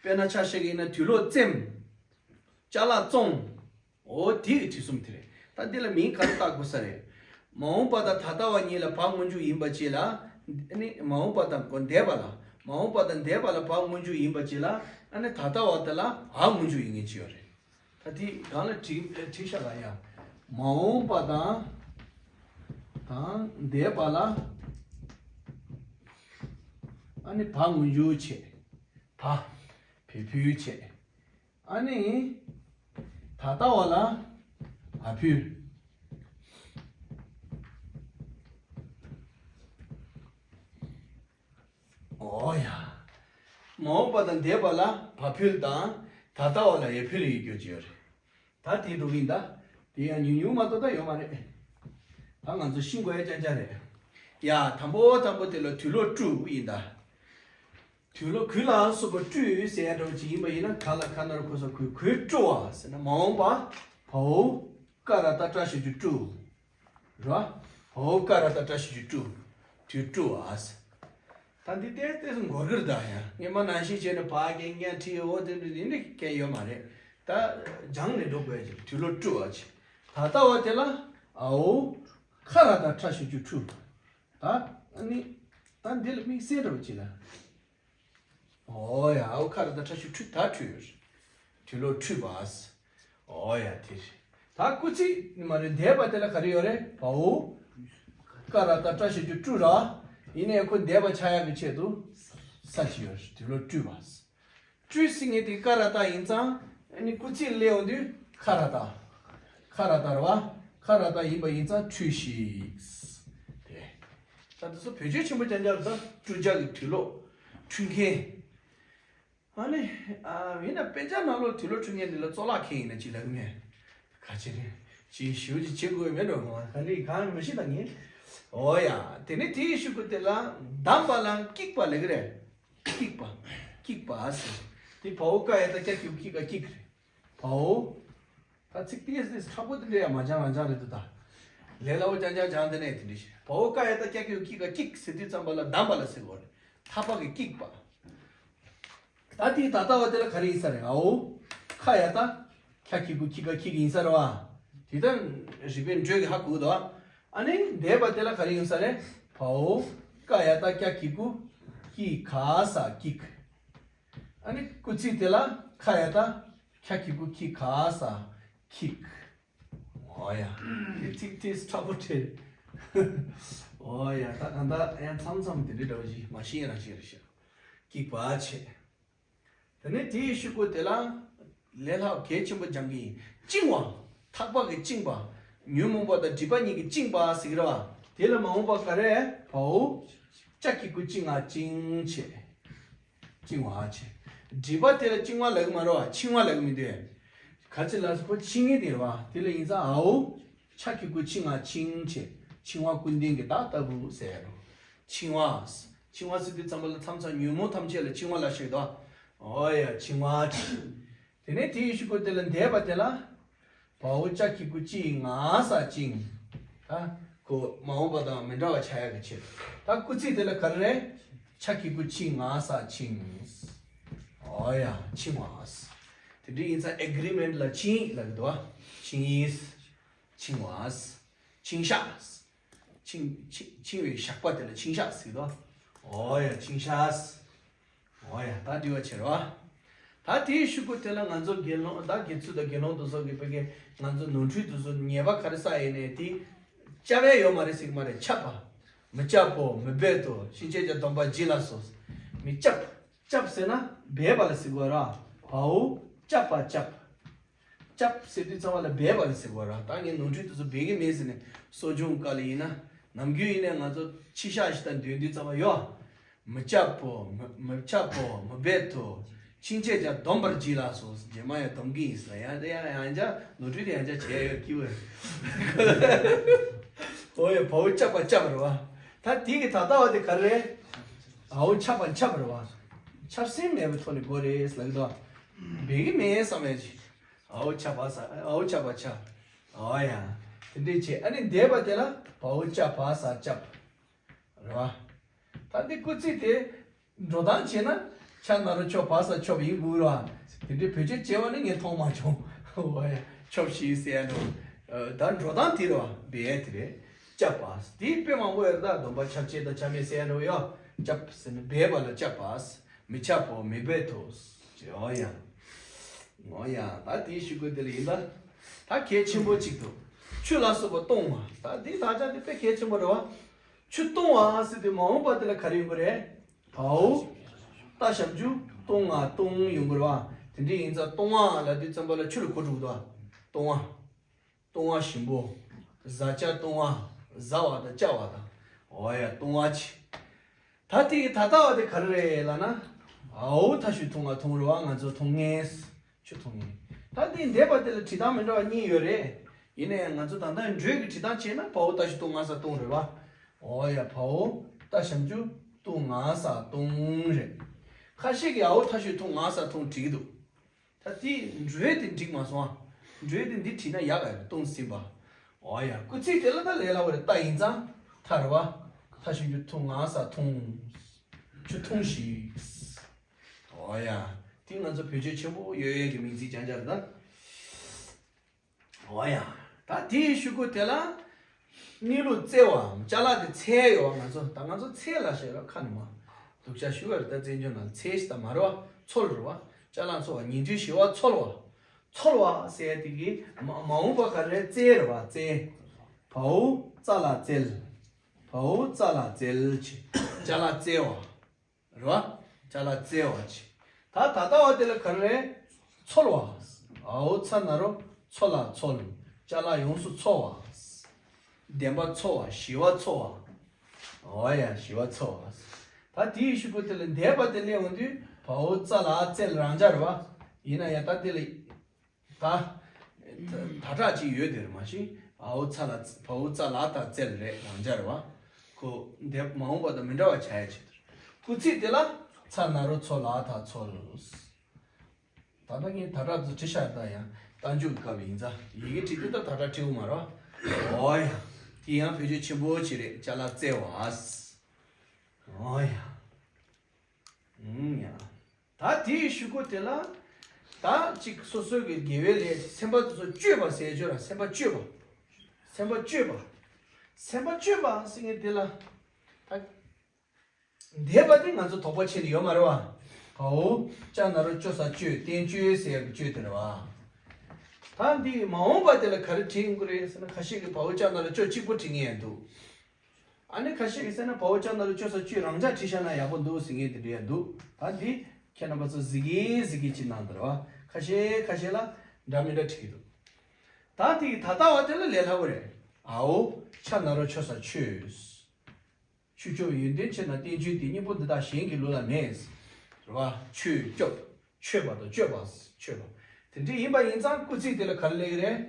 བ། དཔེར་ན་ཆ་བཞག་གི་ཡིན་ན་དུག་ལོག་བཙེམས། ཅ་ལག་བཙོང་། འོ་དེ་གི་དུས་གསུམ་དེ་རེད། ད་འདི་ལ་མིང་ག་རེ་བཏགས་དགོས་ས་རེད། མ་འོངས་པ་དང་ད་ལྟ་བ་གཉིས་ལ་བ་སྔོན་འཇུག་ཡིན་པ་བཅས་ལ། ཨ་ནི་མ་འོངས་པ་དང་འདས་པ་ལ། མ་འོངས་པ་དང་འདས་པ་ལ་བ་སྔོན་འཇུག་ཡིན་པ་བཅས་ལ། ཨ་ནི་ད་ལྟ་བ་དེ་ལ་འ་སྔོན་འཇུག་ཡིན་མཁན་ཅིག་ཡོད་རེད། ད་དེ་གང་ལ་བྲིས་བྲིས་ཤག་ལ་ཡ། མ་འོངས་པ་དང་དང་འདས་པ་ལ་ཨ་ནི་བ་སྔོན་འཇུག་བྱས། བ། བོད་ཕུལ་བྱས། ཨ་ནི། ད་ལྟ་བ་ལ་འ་ཕུལ། འོ་ཡ། མ་འོངས་པ་དང་འདས་པ་ལ་བ་ཕུལ་དང་ད་ལྟ་བ་ལ་འ་ཕུལ་ཡོད་རྒྱུ་ཅིག་ཡོད་རེད། ད་དེ་འགྲོ་གི་ཡིན་ད། དེ་ཡང་ཉུང་ཉུང་མ་གཏོགས་ད་ཡོད་མ་རེད། ད་ང་ཚོ་ཤེས་དགོས་ཡ་ཅང་ཅང་རེད། ཡ་དང་པོ་དང་པོ་དེ་ལ་དུག་ལོག་བཀྲུ་ཡིན་ད། དུག་ལོག་གོས་ལ་སོགས་པ་བཀྲུས་ཟེར་ཡ་འདྲ་བོ་ཅིག་ཡིན་པ་ཡིན་ན། ག་ལ་ག་ན་རོ་གོ་ས་གོས། གོས་བཀྲུ་བ་ཟེར་ན་མ་འོངས་པ། བའོ་ཀ་ར་བཏགས་བཀྲ་ཞབས་ཀྱུ་བཀྲུ། ར། བའོ་ཀ་ར་བཏགས་བཀྲ་ཞབས་ཀྱུ་བཀྲུ། དུག་བཀྲུ་བ་ཟེར། ད་འདི་ཏོག་ཙམ་འགོར་གི་རེད་ད། ཡང་སྔོན་མ་ནང་བཞིན་བྱས་ནས་བ་རྐྱང་རྐྱང་བྲིས། འོ་དེ་འདྲ་ཡིན་ནི་གལ་ཡོད་མ་རེད། ད་སྦྱངས་ནས་འགྲོ་དགོས་ཀྱི་རེད། དུག་ལོག་བཀྲུ་བ་བྱས། ད་ལྟ་བ་དེ་ལ་འའོ་ཁ་ར་བཏགས་ཁྲ་ཞབས་ཀྱུ་ཁྲུ། ད་ཨ་ནི་ད་འདི་ལ་དམིགས་བསལ་འདྲ་བོ་ཅིག་ལ། འོ་ཡ། འའོ་ཁ་ར་བཏགས་ཁྲ་ཞབས་ཀྱུ་ཁྲུ། ད་ཁྲུས། དུག་ལོག་བཀྲུས་པ། འོ་ཡ་དེ་རེད། ད་སྐུལ་ཚིག་མ་རེད། འདས་པ་དེ་ལ་ག་རེ་ཡོད་རེད། བའོ་ཀ་ར་བཏགས་བཀྲ་ཞབས་ཀྱུ་བཀྲུ་ར། ཡིན་ནའི་ཁོ་འདས་པ་ཆགས་ཡག་གི་ཆེད་དུ་ས་ཅིག་ཡོད་རེད། དུག་ལོག་བཀྲུས་པ། བཀྲུས་ཟེར་མཁན་དེ་ཀ་ར་བཏགས་ཡིན་ཙང་། ཨ་ནི་སྐུལ་ཚིག་སླེབས་ཡོང་དུས་ཁ་ར་བཏགས། ཁ་ར་བཏགས་རེད་བ། ཁ་ར་བཏགས་ཡིན་པ་ཡིན་ཙང་ཁྲུས་ཤིག། དེ། ད་དེ་ཚོ་བེད་སྤྱོད་ཆེན་པོ་རྐྱང་རྐྱང་རེད་ད། བཀྲུ་བྱ་གི་དུག་ལོག་བཀྲུ་མཁན། ཨ་ནི། ཨ། ཡིན་ན་དཔེ་ཆ་ནང་ལོགས་དུག་ལོག་བཀྲུ་མཁན་དེ་ལ་གཙོ་ལག་ཁྱེར་ཡིན་ན་ཅིག་ལབ་ཀྱི་མེད། ག་ཅི་རེད། ཅིག་ཞེ་པོ་ཅིག་བྱེད་དགོས་མེད་འགྲོ་གི། ག་རེ་གང་མི་ཤེས་ད་ངས། འོ་ཡ། དེ་ནས་དེའི་གཞུག་གུ་དེ་ལ་གདམས་པ་ལ་བཀྱིགས་པ་ལབ་ཀྱི་རེད། བཀྱིགས་པ། བཀྱིགས་པ་ཟེར། དེ་བའོ་ཀ་ཡ་བཏགས་ཀྱ་གི་གུ་བཀྱི་ག་བཀྱིགས་རེད། བའོ། ད་ཚིག་དེ་ཚིག་མཁྲེགས་པོ་དེ་འདྲ་ཡང་མ་སྦྱངས་རང་སྦྱངས་རེད་འདུག་ད། ལས་སླ་བོ་རྐྱང་རྐྱང་སྦྱངས་དེ་ནས་དེ་འདྲ་ཞིག་བའོ་ཀ་ཡ་བཏགས་ཀྱ་གི་གུ་བཀྱི་ག་བཀྱིགས་ཟེར་དུས་ཙམ་པ་ལ་གདམས་པ་ལ་ཟེར་གོ་རེད། ཐག་པ་གི་བཀྱིགས་པ། ད་དེའི་ད་ལྟ་བ་དེ་ལ་ག་རེ་ཡིན་ས་རེད། འའོ་ཁ་ཡ་བཏགས་ཁྱ་གི་གུ་ཁྱི་ག་ཁྱི་གི་ཡིན་ས་རེད་བ། དེ་ད་རིག་པའི་འགྲོས་ཀྱིས་ཧ་གོ་གི་འདུག་ཨ་ནི་འདས་པ་དེ་ལ་ག་རེ་ཡིན་ས་རེད། བའོ་ཀ་ཡ་བཏགས་ཀྱ་གི་གུ་ཀྱི་ག་ས་ཀྱིག་ཨ་ནི་སྐུལ་ཚིག་དེ་ལ་ཁ་ཡ་བཏགས་ཁྱ་གི་གུ་ཁྱི་ག་ས་ཁྱིག་འོ་ཡ། དེ་ཚིག་དེ་མཁྲེགས་པོ་བྲིས། འོ་ཡ། ད་གང་ལྟར་ཡང་མཚམས་མཚམས་དེ་འདྲའི་འདྲ་བོ་ཞིག་མ་ཤེས་རང་ཤེས་རེད་ཤག་སྐྱིག་པ་བྱས། དེ་ནས་དེའི་གཞུག་གུ་དེ་ལ་ལས་སླ་བོ་གལ་ཆེན་པོ་སྦྱང་གི་ཡིན། བཅིང་བ། ཐག་པ་གིས་བཅིངས་པ། ཉོན་མོངས་པ་དང་སྒྲིབ་པ་གཉིས་ཀྱིས་བཅིངས་པ་ཟེར་གྱི་རེད་བ། དེ་ལ་མ་འོངས་པ་ག་རེ། བའོ། ཅ་གི་གུ་ཅི་ང་བཅིང་བྱས། བཅིང་བ་བྱས། སྒྲིབ་པ་དེ་ལ་བཅིང་བ་ལབ་ཀྱི་མ་རེད་བ། འཆིང་བ་ལབ་ཀྱི་མི་འདུག་ག་ཅི་ལ་སོགས་པ་འཆིང་ངེས་དེ་རེད་བ། དེ་ལ་ཡིན་ཙང་ཨའོ་ཆ་གི་གུ་འཆིང་ང་འཆིང་བྱས། འཆིང་བ་ཀུན་ལྡན་གྱི་བདག་ལྟ་བུ་ཟེར་རོ། འཆིང་བ། འཆིང་བ་ཟེར་དུས་ཙམ་པ་ལ་མཚམས་མཚམས་ཉོན་མོངས་ཐམས་ཅད་ལ་འཆིང་བ་ལ་ཞིག་དོ། ཨོ་ཡ་འཆིང་བ་ཆི། དེ་ནས་དེའི་ཤུ་གུ་དེ་ལ་འདས་པ་དེ་ལ། བའོ་ཅ་གི་གུ་ཅི་ང་ས་ཅིང་། ད་གོ་མ་འོངས་པ་དང་མི་འདྲ་བ་ཆགས་ཡག་གི་ཕྱིར། ད་སྐུལ་ཚིག་དེ་ལ་ག་རེ་རེད། ཆ་གི་གུ་ཅི་ང་ས་ཅིང་། ཨོ་ཡ་ཆིང་བ། དེ་འདྲ་ཡིན་ཙང་ཨེ་གྷི་རི་མེན་ཊི་ལ་ཆིང་ལབ་ཀྱི་འདུག་བ། ཆིང་ཡིས། ཆིང་བ། ཆིང་ཤག་ཆིང་ཆིང་ཆིང་བའི་ཞགས་པ་དེ་ལ་ཆིང་ཤག་ཟེར་གྱི་འདུག་ཨོ་ཡ་ཆིང་ཤག་འོ་ཡ་ད་འདྲི་བ་བྱེད་རོགས། ད་དེའི་ཤུ་གུ་དེ་ལ་ང་ཚོ་དགེ་སློང་ད་དགེ་ཚུལ་དང་དགེ་སློང་དུ་སོགས་ཀྱི་བོད་ཀྱི་ང་ཚོ་ནོར་འཁྲུལ་དུ་སོགས་ཉེས་པ་ག་རེ་བསགས་ཡིན་ནའི་དེ་སྐྱབས་ཡས་ཡོད་མ་རེད་ཟེར་གྱི་མ་རེད། ཁྱབ་པ། མི་སྐྱབ་པོ་མི་སྦེད་དོ་ཕྱིན་ཆད་ཀྱང་སྡོམ་པ་བགྱིད་ལ་སོགས། མི་སྐྱབ། སྐྱབ་ཟེར་ན་སྦེད་པ་ལ་ཟེར་གྱི་ར། བའོ་སྐྱབ་པ་སྐྱབ། སྐྱབ་ཟེར་དུས་ཚང་མ་ལ་སྦེད་པ་ལ་ཟེར་གྱི་ར། ད་ངས་ནོར་འཁྲུལ་དུ་སོགས་སྦེད་ཀྱི་མེད་ཟེར་ནས་གསོ་སྦྱོང་སྐབས་ལ་ཡིན་ན་ནམ་རྒྱུན་ཡིན་ནའི་ང་ཚོ་ཕྱི་བཤགས་ཤིག་དང་འདོན་དུས་ཙམ་པ་ཡོད། མི་སྐྱབ་པོ་མི་མི་ཁྱབ་པོ་མི་སྦེད་དོ། ཕྱིན་ཆད་ཀྱང་སྡོམ་པར་བགྱིད་ལ་སོགས། རྗེས་མ་ཡང་སྡོམ་གྱི་ཡིན་ཟེར་ཡང་དེ་ཡང་ཡང་བྱ་ནོར་འཁྲུལ་དེ་ཡང་བྱ་བྱས་ཡོད་ཀྱི་བས། ཨོ་ཡ་བའོ་སྐྱབ་པ་སྐྱབ་རེད་བ། ད་དེ་གི་ད་ལྟ་བ་དེ་ག་རེ་རེད། ཨའོ་ཁྱབ་པ་ཁྱབ་རེད་བ། ཆབ་སྲིད་མེད་པའི་ཐོག་ནས་དགོས་རེད་ལབ་འདུག་སྦེད་ཀྱི་མེད་བསམ་ཡ་ཅིག་ཨའོ་ཁྱབ་པ་ས་ཨའོ་ཁྱབ་པ་ཁྱབ། ཨོ་ཡ། དེ་འདྲས་བྱས་ཨ་ནི་འདས་པ་དེ་ལ་བའོ་སྐྱབ་པ་ས་སྐྱབ། རེད་བ། ད་འདི་སྐུལ་ཚིག་དེ་འགྲོ་སྟངས་བྱས་ན་ཆ་ན་རོ་ཆོ་བ་ས་ཆོབ་ཡིན་དགོས་རེད་བ། དེ་འདྲའི་བེད་སྤྱོད་བྱས་པ་ནི་ངས་མཐོང་མ་བྱུང་། འོ་ཡ་ཆོབ་ཤིག་ཟེར་ཡ་འགྲོ། ད་འགྲོ་སྟངས་དེ་རེད་བ་སྦེད་དེ་རེད། སྐྱབ་པ་དེ་དཔེ་མང་པོ་ཡོད་རེད། ད་སྡོམ་པ་ཁྱབ་བྱེད་དང་ཁྱབ་མེད་ཟེར་ཡ་འགྲོ་ཡ། སྐྱབ་ཟེར་ནས་སྦེད་པ་ལ་སྐྱབ་པ། མི་ཁྱབ་པོ་མི་སྦེད་དོ། ཨོ་ཡ། ཨོ་ཡ་ད་དེའི་ཤུ་གུ་དེ་ལ་ཡིན་ད། ད་གལ་ཆེན་པོ་གཅིག་འདུག་ཆུ་ལ་སོགས་པ་གཏོང་བ། ད་འདི་དག་ཆ་དེ་དཔེ་གལ་ཆེན་པོ་རེད་བ། ཆུ་གཏོང་བ་ཟེར་དུས་མ་འོངས་པ་དེ་ལ་ག་རེ་ཡོང་གི་རེད། བའོ། ཏ་ཞབས་ཀྱུ་གཏོང་ང་གཏོང་ཡོང་གི་རེད་བ། དེ་འདྲ་ཡིན་ཙང་གཏོང་བ་ལབ་དུས་ཙམ་པ་ལ་ཆུ་ལ་གོ་འགྲོ་གི་འདུག་བ། གཏོང་བ། གཏོང་བ་ཞིམ་པོ། བཟའ་བཅའ་གཏོང་བ། བཟའ་བ་དང་བཅའ་བ་དང་། འོ་ཡ་གཏོང་བ་ཆེ། ད་དེ་ད་ལྟ་བ་དེ་ག་རེ་རེད་ལབ་ན། ཨའོ་ཐ་ཤུ་འཐུང་ང་འཐུང་རེད་བ། ང་ཚོ་འཐུང་ངེས། ཆུ་འཐུང་ངེས། ད་དེ་འདས་པ་དེ་ལ་བྲིས་སྟངས་མི་འདྲ་བ་གཉིས་ཡོད་རེད། ཡིན་ནའི་ང་ཚོ་ད་ལྟ་འགྲོས་ཀྱི་བྲིས་སྟངས་བྱས་ན་བའོ་ཐ་ཤུ་འཐུང་ང་ས་འཐུང་རེད་བ། འོ་ཡ་བའོ་ཏ་ཞབས་ཀྱུ་འཐུང་ང་ས་འཐུང་རེད། ཁ་ཤས་ཀྱིས་ཨའོ་ཐ་ཤུ་འཐུང་ང་ས་འཐུང་བྲིས་ཀྱི་འདུག་ད་དེ་འགྲོས་དེ་འགྲིག་མ་སོང་ཨ། འགྲོས་དེ་འདི་བྲིས་ན་ཡག་ག་རེད་གཏོང་ཟིན་པ། འོ་ཡ་སྐུལ་ཚིག་དེ་ལ་ད་ལས་སླ་བོ་རེད། ད་ཡིན་ཙང་ད་རེད་བ། ཐ་ཤུ་འགྲོས་འཐུང་ང་ས་འཐུང་། ཆུ་འཐུང་ཞིག་འོ་ཡ་དེ་ང་ཚོ་བེད་སྤྱོད་ཆེན་པོ་ཡོད་ཡས་ཀྱི་མིང་ཚིག་རྐྱང་རྐྱང་རེད་ད། འོ་ཡ། ད་དེའི་ཤུ་གུ་དེ་ལ། གནས་ལུགས་བཙལ་བའམ་ཅ་ལག་དེ་འཚོལ་ཡོད་བ། ང་ཚོ་ད་ང་ཚོ་འཚོལ་ལ་བཤད་རོགས་ཁ་ནས་མ། སྡུག་ཅག་ཞུ་བ་རེད་ད་བཙན་བྱོལ་ནང་འཚོལ་ཞིག་ད་མ་རེད་བ། འཚོལ་རེད་བ། ཅ་ལག་འཚོལ་བ་ཉིན་མཐུད་ཞི་བ་འཚོལ་བ། འཚོལ་བ་ཟེར་ཡ་དེ་གི་མ་མ་འོངས་པ་ག་རེ་བཙལ་རེད་བ་བཙལ། བའོ་ཙ་ལ་བཙལ། བའོ་ཙ་ལ་བཙལ་ཆེ། ཅ་ལག་བཙལ་བ། རེད་བ། ཅ་ལག་བཙལ་བ་ཆེ། ད་ད་ལྟ་བ་དེ་ལ་ག་རེ་རེད། འཚོལ་བ། ཨའོ་ཚ་ན་རོ་འཚོ་ལ་འཚོལ། ཅ་ལག་ཡོངས་སུ་འཚོལ་བ། བདེན་པ་འཚོལ་བ་ཞི་བ་འཚོལ་བ། འོ་ཡ་ཞི་བ་འཚོལ་བ། ད་དེའི་ཤུ་གུ་དེ་ལ་འདས་པ་དེ་སླེབས་འོང་དུས་བའོ་ཙ་ལ་བཙལ་རང་འཇགས་རེད་བ། ཡིན་ན་ཡང་ད་དེ་ལ། ད། ད་དྲག་ཅིག་ཡོད་དེར་མ་གཞི་ཨའོ་ཚ་ལ་བའོ་ཙ་ལ་ད་བཙལ་རེད་རང་འཇགས་རེད་བ། ཁོ་འདས་མ་འོངས་པ་དང་མི་འདྲ་བ་བྱ་ཡ་ཆེད་དུ། སྐུལ་ཚིག་དེ་ལ་ཚ་ན་རོ་འཚོ་ལ་ད་འཚོལ། ད་ལྟ་ངས་ད་དྲག་ཚོ་བྲིས་ཤག་ད་ཡང་རྟགས་འཇུག་གི་སྐབས་ཡིན་ཙང་ཡི་གེ་བྲིས་དུས་ད་ད་དྲག་བྲིས་འོང་མ་རོ། འོ་ཡ། དེ་ཡང་བེད་སྤྱོད་ཆེན་པོ་ཅིག་རེད་ཅ་ལག་བཙལ་བ། འོ་ཡ། ཨུམ་ཡ། ད་དེའི་ཤུ་གུ་དེ་ལ། ད་ཅིག་སོ་སོའི་གི་དགེ་བའི་ལས་སེམས་པ་དེ་ཚོ་བཅོས་པ་ཟེར་བརྗོད་ར་སེམས་པ་བཅོས་པ། སེམས་པ་བཅོས་པ། སེམས་པ་བཅོས་པ་ཟེར་མཁན་དེ་ལ། ད། འདས་པ་དེ་ང་ཚོ་དོགས་པ་ཆེ་ནི་ཡོད་མ་རེད་བ། བའོ། ཅ་ན་རོ་ཅོ་ས་བཅོས་བསྟན་བཅོས་ཟེར་ཡག་གི་བཅོས་དེ་རེད་བ། ད་འདི་མ་འོངས་པ་དེ་ལ་ག་རེ་བྲིས་ཡོང་གི་རེད་ཟེར་ན་ཁ་ཤས་ཀྱིས་བའོ་ཅ་ན་རོ་ཅོ་གཅིག་པོ་བྲིས་མཁན་ཡང་འདུག་ཨ་ནི་ཁ་ཤས་ཀྱིས་ཟེར་ན་བའོ་ཅ་ན་རོ་ཅོ་ས་བཅོས་རང་འཇགས་བྲིས་བཞག་ན་ཡག་པོ་འདུག་ཟེར་མཁན་དེ་འདྲ་ཡང་འདུག་ད་འདི་ཁྱེད་རྣམ་པ་ཚོ་གཟིགས་གི་གཟིགས་གི་ཅིག་གནང་དང་རེད་བ། ཁ་ཤས་ཁ་ཤས་ལ་འདྲ་མི་འདྲ་བྲིས་ཀྱི་འདུག་ད་དེ་ད་ལྟ་བ་དེ་ལ་ལས་སླ་པོ་རེད། ཨའོ། ཆ་ན་རོ་ཆོ་ས་ཆོས། ཆོས་སྐྱོབ་ཡོན་ཏན་ཆེ་ན་བསྟན་བཅོས་དེ་སྙིང་པོ་འདི་དག་གཞན་གྱི་ལུགས་ལ་མེད། རེད་བ། ཆོས་སྐྱོབ། མཆོད་པ་དང་སྤྱོད་པ། མཆོད་པ། དེ་འདྲ་ཡིན་པ་ཡིན་ཙང་སྐུལ་ཚིག་དེ་ལ་ག་རེ་སླེབས་ཀྱི་རེད།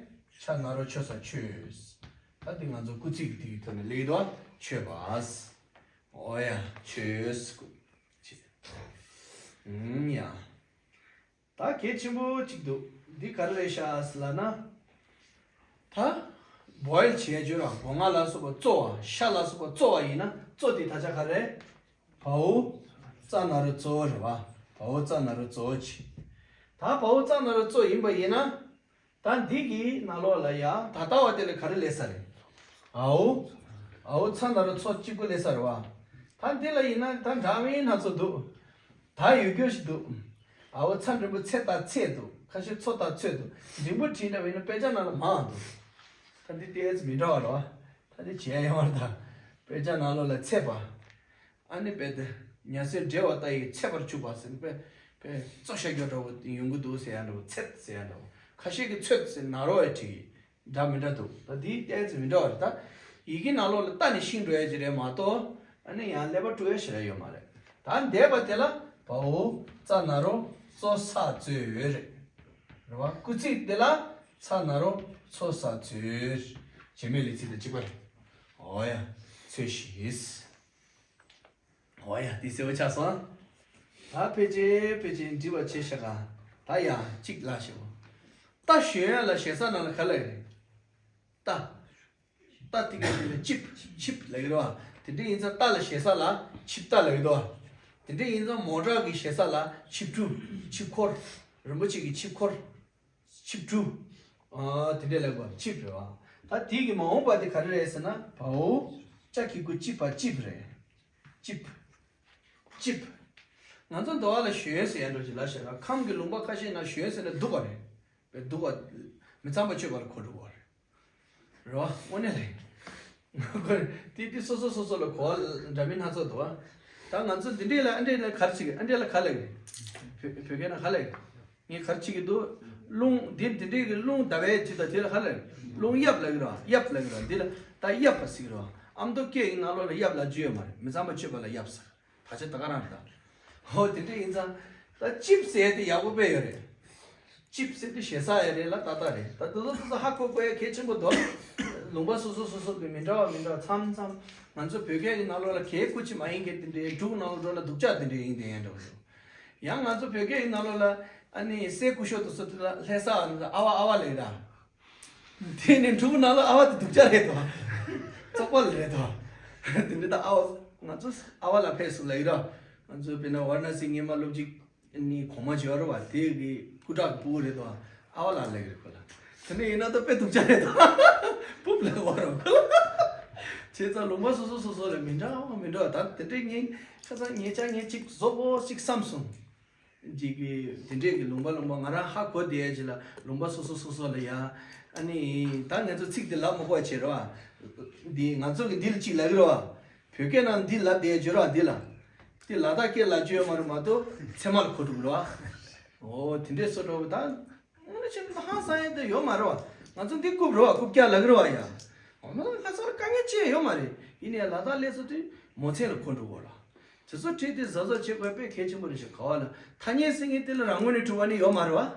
ཕྱག་ན་རོ་མཆོད་ས་མཆོད། ད་དེ་ང་ཚོ་སྐུལ་ཚིག་གི་དེ་གི་ཐོག་ནས་སླེབས་ཀྱི་འདུག་མཆོད་པ། ཨོ་ཡ། མཆོད། ཨུམ་ཡ། ད་གལ་ཆེན་པོ་གཅིག་འདུག་འདི་ག་རེ་རེད་ཤག་ཟེར་ལབ་ན། ད་བོ་ཡལ་བྱས་བརྗོད་ར་སྒོ་ང་ལ་སོགས་པ་གཙོ་བ། ཤ་ལ་སོགས་པ་གཙོ་བ་ཡིན་ན་གཙོ་དེ་ད་ཆ་ག་རེ། བའོ་ཙ་ན་རོ་གཙོ་བོ་རེད་བ། བའོ་ཙ་ན་རོ་གཙོ་བོ་བྱས། ད་བའོ་ཙ་ན་རོ་གཙོ་ཡིན་པ་ཡིན་ན། ད་འདི་གི་ནང་ལོགས་ལ་ཡ་ད་ལྟ་བ་དེ་ལ་ག་རེ་སླེབས་ས་རེད། ཨའོ། ཨའོ་ཚ་ན་རོ་ཚོ་གཅིག་པུ་སླེབས་ས་རེད་བ། ད་འདི་ལ་ཡིན་ན་ད་འདྲ་མིན་སྣ་ཚོགས་འདུག་ད་ཡོད་རྒྱུ་ཞིག་འདུག་ཨའོ་ཚ་འགྲེང་བུ་ཚེ་དང་ཚེ་འདུག་ཁ་ཤས་ཚོ་དང་ཚོད་འདུག་འགྲེང་བུ་བྲིས་འདྲ་བ་ཡིན་ན་དཔེ་ཆ་ནང་ལ་མང་འདུག་ད་འདི་ཏོག་ཙམ་མི་འདྲ་བ་རེད་བ། ད་འདི་བྱས་ཡོང་བ་རེད་ད། དཔེ་ཆ་ནང་ལོགས་ལ་ཚད་པ། ཨ་ནི་དཔེ་དེ། ཉ་ཟེར་འགྲེལ་བ་ལྟ་ཡི་ཚད་པར་འཇུག་པ་ཟེར་ནས་དཔེ། དཔེ་གཙོ་ཤ་རྒྱོ་འདྲ་བོ་ཡོང་གི་འདུག་ཟེར་ཡ་འདྲ་བོ་ཚད་ཟེར་ཡ་འདྲ་བོ། ཁ་ཤས་ཀྱིས་ཚོད་ཟེར་ན་རོ་ཡ་བྲིས་ཡི། འདྲ་མི་འདྲ་འདུག་ད་འདིའི་ཏོག་ཙམ་མི་འདྲ་བ་རེད་ད། ཡི་གེ་ནང་ལོགས་ལ་ལྟ་ནས་ཤེས་འགྲོ་ཡ་ཅིག་རེད་མ་གཏོགས། ཨ་ནི་ཡང་ཀླད་པ་དཀྲུག་ཡ་ཞེ་དྲག་ཡོད་མ་རེད། ད་འདས་པ་དེ་ལ་བའོ་ཙ་ན་རོ་ཙོ་ས་ཙོ་རེད། རེད་བ། སྐུལ་ཚིག་དེ་ལ་ཚ་ན་རོ་ཚོ་ས་ཙོ། བྱེད་མེད་ལས་ཚིག་དང་གཅིག་པ་རེད། འོ་ཡ། ཚོས་ཤིག་འོ་ཡ། འདི་གསལ་བོ་ཆགས་སོང་། ད་ཕལ་ཆེར་ཕལ་ཆེར་འགྲིག་པ་བྱས་ཤག་ད་ཡ་གཅིག་ལ་ཞེ་བོ། རྟ་ཞོན་ཡ་ལ་ཞེ་ས་ནང་ལ་ག་ལ་རེད། རྟ། རྟ་དེ་ག་དེ་ལ་ཅིབ་ཅིབ་ལབ་ཀྱི་རེད་བ། དེ་འདྲ་ཡིན་ཙང་རྟ་ལ་ཞེ་ས་ལ་ཆིབས་རྟ་ལབ་ཀྱི་འདུག་བ། དེ་འདྲ་ཡིན་ཙང་མོ་ཊ་གི་ཞེ་ས་ལ་ཆིབས་གྲུ། ཆིབས་འཁོར། རིན་པོ་ཆེ་གི་ཆིབས་འཁོར། ཆིབས་གྲུ། ཨ། དེ་འདྲས་ལབ་དགོས། ཆིབས་རེད་བ། ད་དེ་གི་མ་འོངས་པ་དེ་ག་རེ་རེད་ཟེར་ན། བའོ། ཅ་གི་གུ་ཅི་བ་ཅིབ་རེད། ཅིབ། ཅིབ། ང་ཚོ་འདི་བ་ལ་ཞོན་ཟེར་ཡ་འདྲ་ཅིག་ལབ་ཤག་ར། ཁམས་ཀྱི་ལུང་པ་ཁ་ཤས་ན་ཞོན་ཟེར་ན་སྡུག་པ་རེད། དཔེ་སྡུག་པ། མི་ཚངས་པ་སྤྱོད་པ་ལ་གོ་འགྲོ་བ་རེད། རེད་བ། དངོས་གནས་རེད། དེ་དེ་སོ་སོ་སོ་སོ་ལ་གོ་བ་འདྲ་མིན་སྣ་ཚོགས་འདུག་བ། ད་ང་ཚོ་འདི་འདྲས་ལ་ཨ་འདྲས་ལ་ག་རེ་བྱེད་ཀྱི། ཨ་འདྲས་ལ་ག་ལབ་ཀྱི། བོད་བོད་སྐད་ན་ག་ལབ་ཀྱི། ངས་ག་རེ་བྱེད་ཀྱི་འདུག་རླུང་འདི་འདི་འདྲས་ཀྱི་རླུང་ཟླ་བའི་དེ་དང་དེ་ལ་ག་ལབ་ཀྱི། རླུང་གཡབ་ལབ་ཀྱི་རེད་བ། གཡབ་ལབ་ཀྱི་རེད་བ། འདི་ལ་ད་གཡབ་པ་ཟེར་གྱི་རེད་བ། ཨ་མདོ་སྐད་ཀྱི་ནང་ལོགས་ལ་གཡབ་ལབ་རྒྱུ་ཡོད་མ་རེད། མི་ཚངས་པ་སྤྱོད་པ་ལ་གཡབ་ཟེར། ད་ཆ་ད་ག་རང་རེད་ད། ཧོ། དེ་འདྲ་ཡིན་ཙང་། ད་ཅིབ་ཟེར་དེ་ཡག་པོ་དཔེ་ཡོད་རེད། ཅིབ་ཟེར་དེ་ཞེ་ས་ཡོད་རེད་ལ། ཏག་ཏག་རེད། ད་དེ་ཚོ་དེ་ཚོ་ཧ་གོ་དགོས་ཡ་གལ་ཆེན་པོ་འདུག་ལུང་པ་སོ་སོ་སོ་སོ་གི་མི་འདྲ་བ་མི་འདྲ་བ་མཚམས་མཚམས། ང་ཚོ་བོད་སྐད་ཀྱི་ནང་ལོགས་ལ་གད་སྐུ་ཅི་མ་ཡིན་གྱི་དེ་འདྲའི། འབྲུག་ནང་ལོགས་འགྲོ་ན་སྡུག་ཅག་དེ་འདྲའི་ཡིན་དེ་ཡན་འདྲ་བོ་འདུག་ཡང་ང་ཚོ་བོད་སྐད་ཀྱི་ནང་ལོགས་ལ་ཨ་ནི་སྲས་སྐུ་ཞབས་དེ་ཚོ་དེ་ལ་ལྷ་ས་ཨ་ནི་ཨ་བ་ཨ་བ་ལབ་ཀྱི་ར། དེ་ནི་འབྲུག་ནང་ལ་ཨ་བ་དེ་སྡུག་ཅག་རེད་དོ། བཙོག་པ་ལ་རེད་དོ། དེ་འདྲ་ད་ཨ་བ། ང་ཚོ་ཨ་བ་ལ་ཕེབས་སོང་ལབ་ཀྱི་ར། ང་ཚོ་དཔེར་ན་ཝཱ་ར་ཎ་སི་སྔོན་མ་སློབ་སྤྱི་ནི་གོང་མ་ཇོ་ར་བ་དེ་གི་སྐུ་དྲག་གི་ཕྲུ་གུ་རེད་དོ། ཨ་བ་ལ་ལབ་ཀྱི་རེད་ཁོ་ལ། དེ་འདྲ་ཡིན་ན་ད་དཔེ་སྡུག་ཅག་རེད་དོ། ཕུབ་ལབ་བ་རོ་ཁོ་ལ། བྱས་ཙང་ལུང་པ་སོ་སོ་སོ་སོ་ལ་མི་འདྲ་བ་མི་འདྲ་བ། ད་དེ་འདྲའི་ངས་ཁ་སང་ངེད་ཅག་ངས་ཅིག་བཟོ་བོ་ཅིག་བསམ་སོང་། ཅིག་གི་དེ་འདྲས་ཀྱི་ལུང་པ་ལུང་པ་ང་རང་ཧ་གོ་བསྡད་ཡ་ཅིག་ལ་ལུང་པ་སོ་སོ་སོ་སོ་ལ་ཡ། ཨ་ནི་ད་ངས་ཚོ་ཚིག་དེ་ལབ་མ་དགོས་བྱས་རོ། འདི་ང་ཚོ་གི་འདི་ལ་ཅིག་ལབ་ཀྱི་རོ། བོད་སྐད་ནང་འདི་ལབ་བསྡད་ཡ་ཅིག་རོ། འདི་ལ། དེ་ལ་དྭགས་སྐད་ལབ་རྒྱུ་ཡོད་མ་རེད་མ་གཏོགས་ཚད་མ་ལ་གོ་འགྲོ་གི་རོ། འོ་དེ་འདྲས་སོ་འགྲོ་གི་ད། དངོས་གནས་བྱས་ན་ཧང་སང་ཡ་དེ་ཡོད་མ་རེད་བ། ང་ཚོ་འདི་རྐུབ་རེད་བ། རྐུབ་བཀྱག་ལབ་ཀྱི་རེད་བ་ཡ། འོ་ན་ང་ཚོ་ལ་དཀའ་ངལ་ཅི་ཡང་ཡོད་མ་རེད། ཡིན་ནའི་ལ་དྭགས་སླེབས་ཚར་དུས་མོ་ཚན་ལ་གོ་འགྲོ་གོ་ར། དེ་ཚོ་བྲིས་ཏེ་གཟབ་གཟབ་བྱེད་དགོས་དཔེ་གལ་ཆེན་པོ་རེད་ཤག་ག་བ་ལ་ཐ་སྙད་ཟེར་མཁན་དེ་ལ་རང་ངོས་ནས་གྲུབ་པ་ནི་ཡོད་མ་རེད་བ།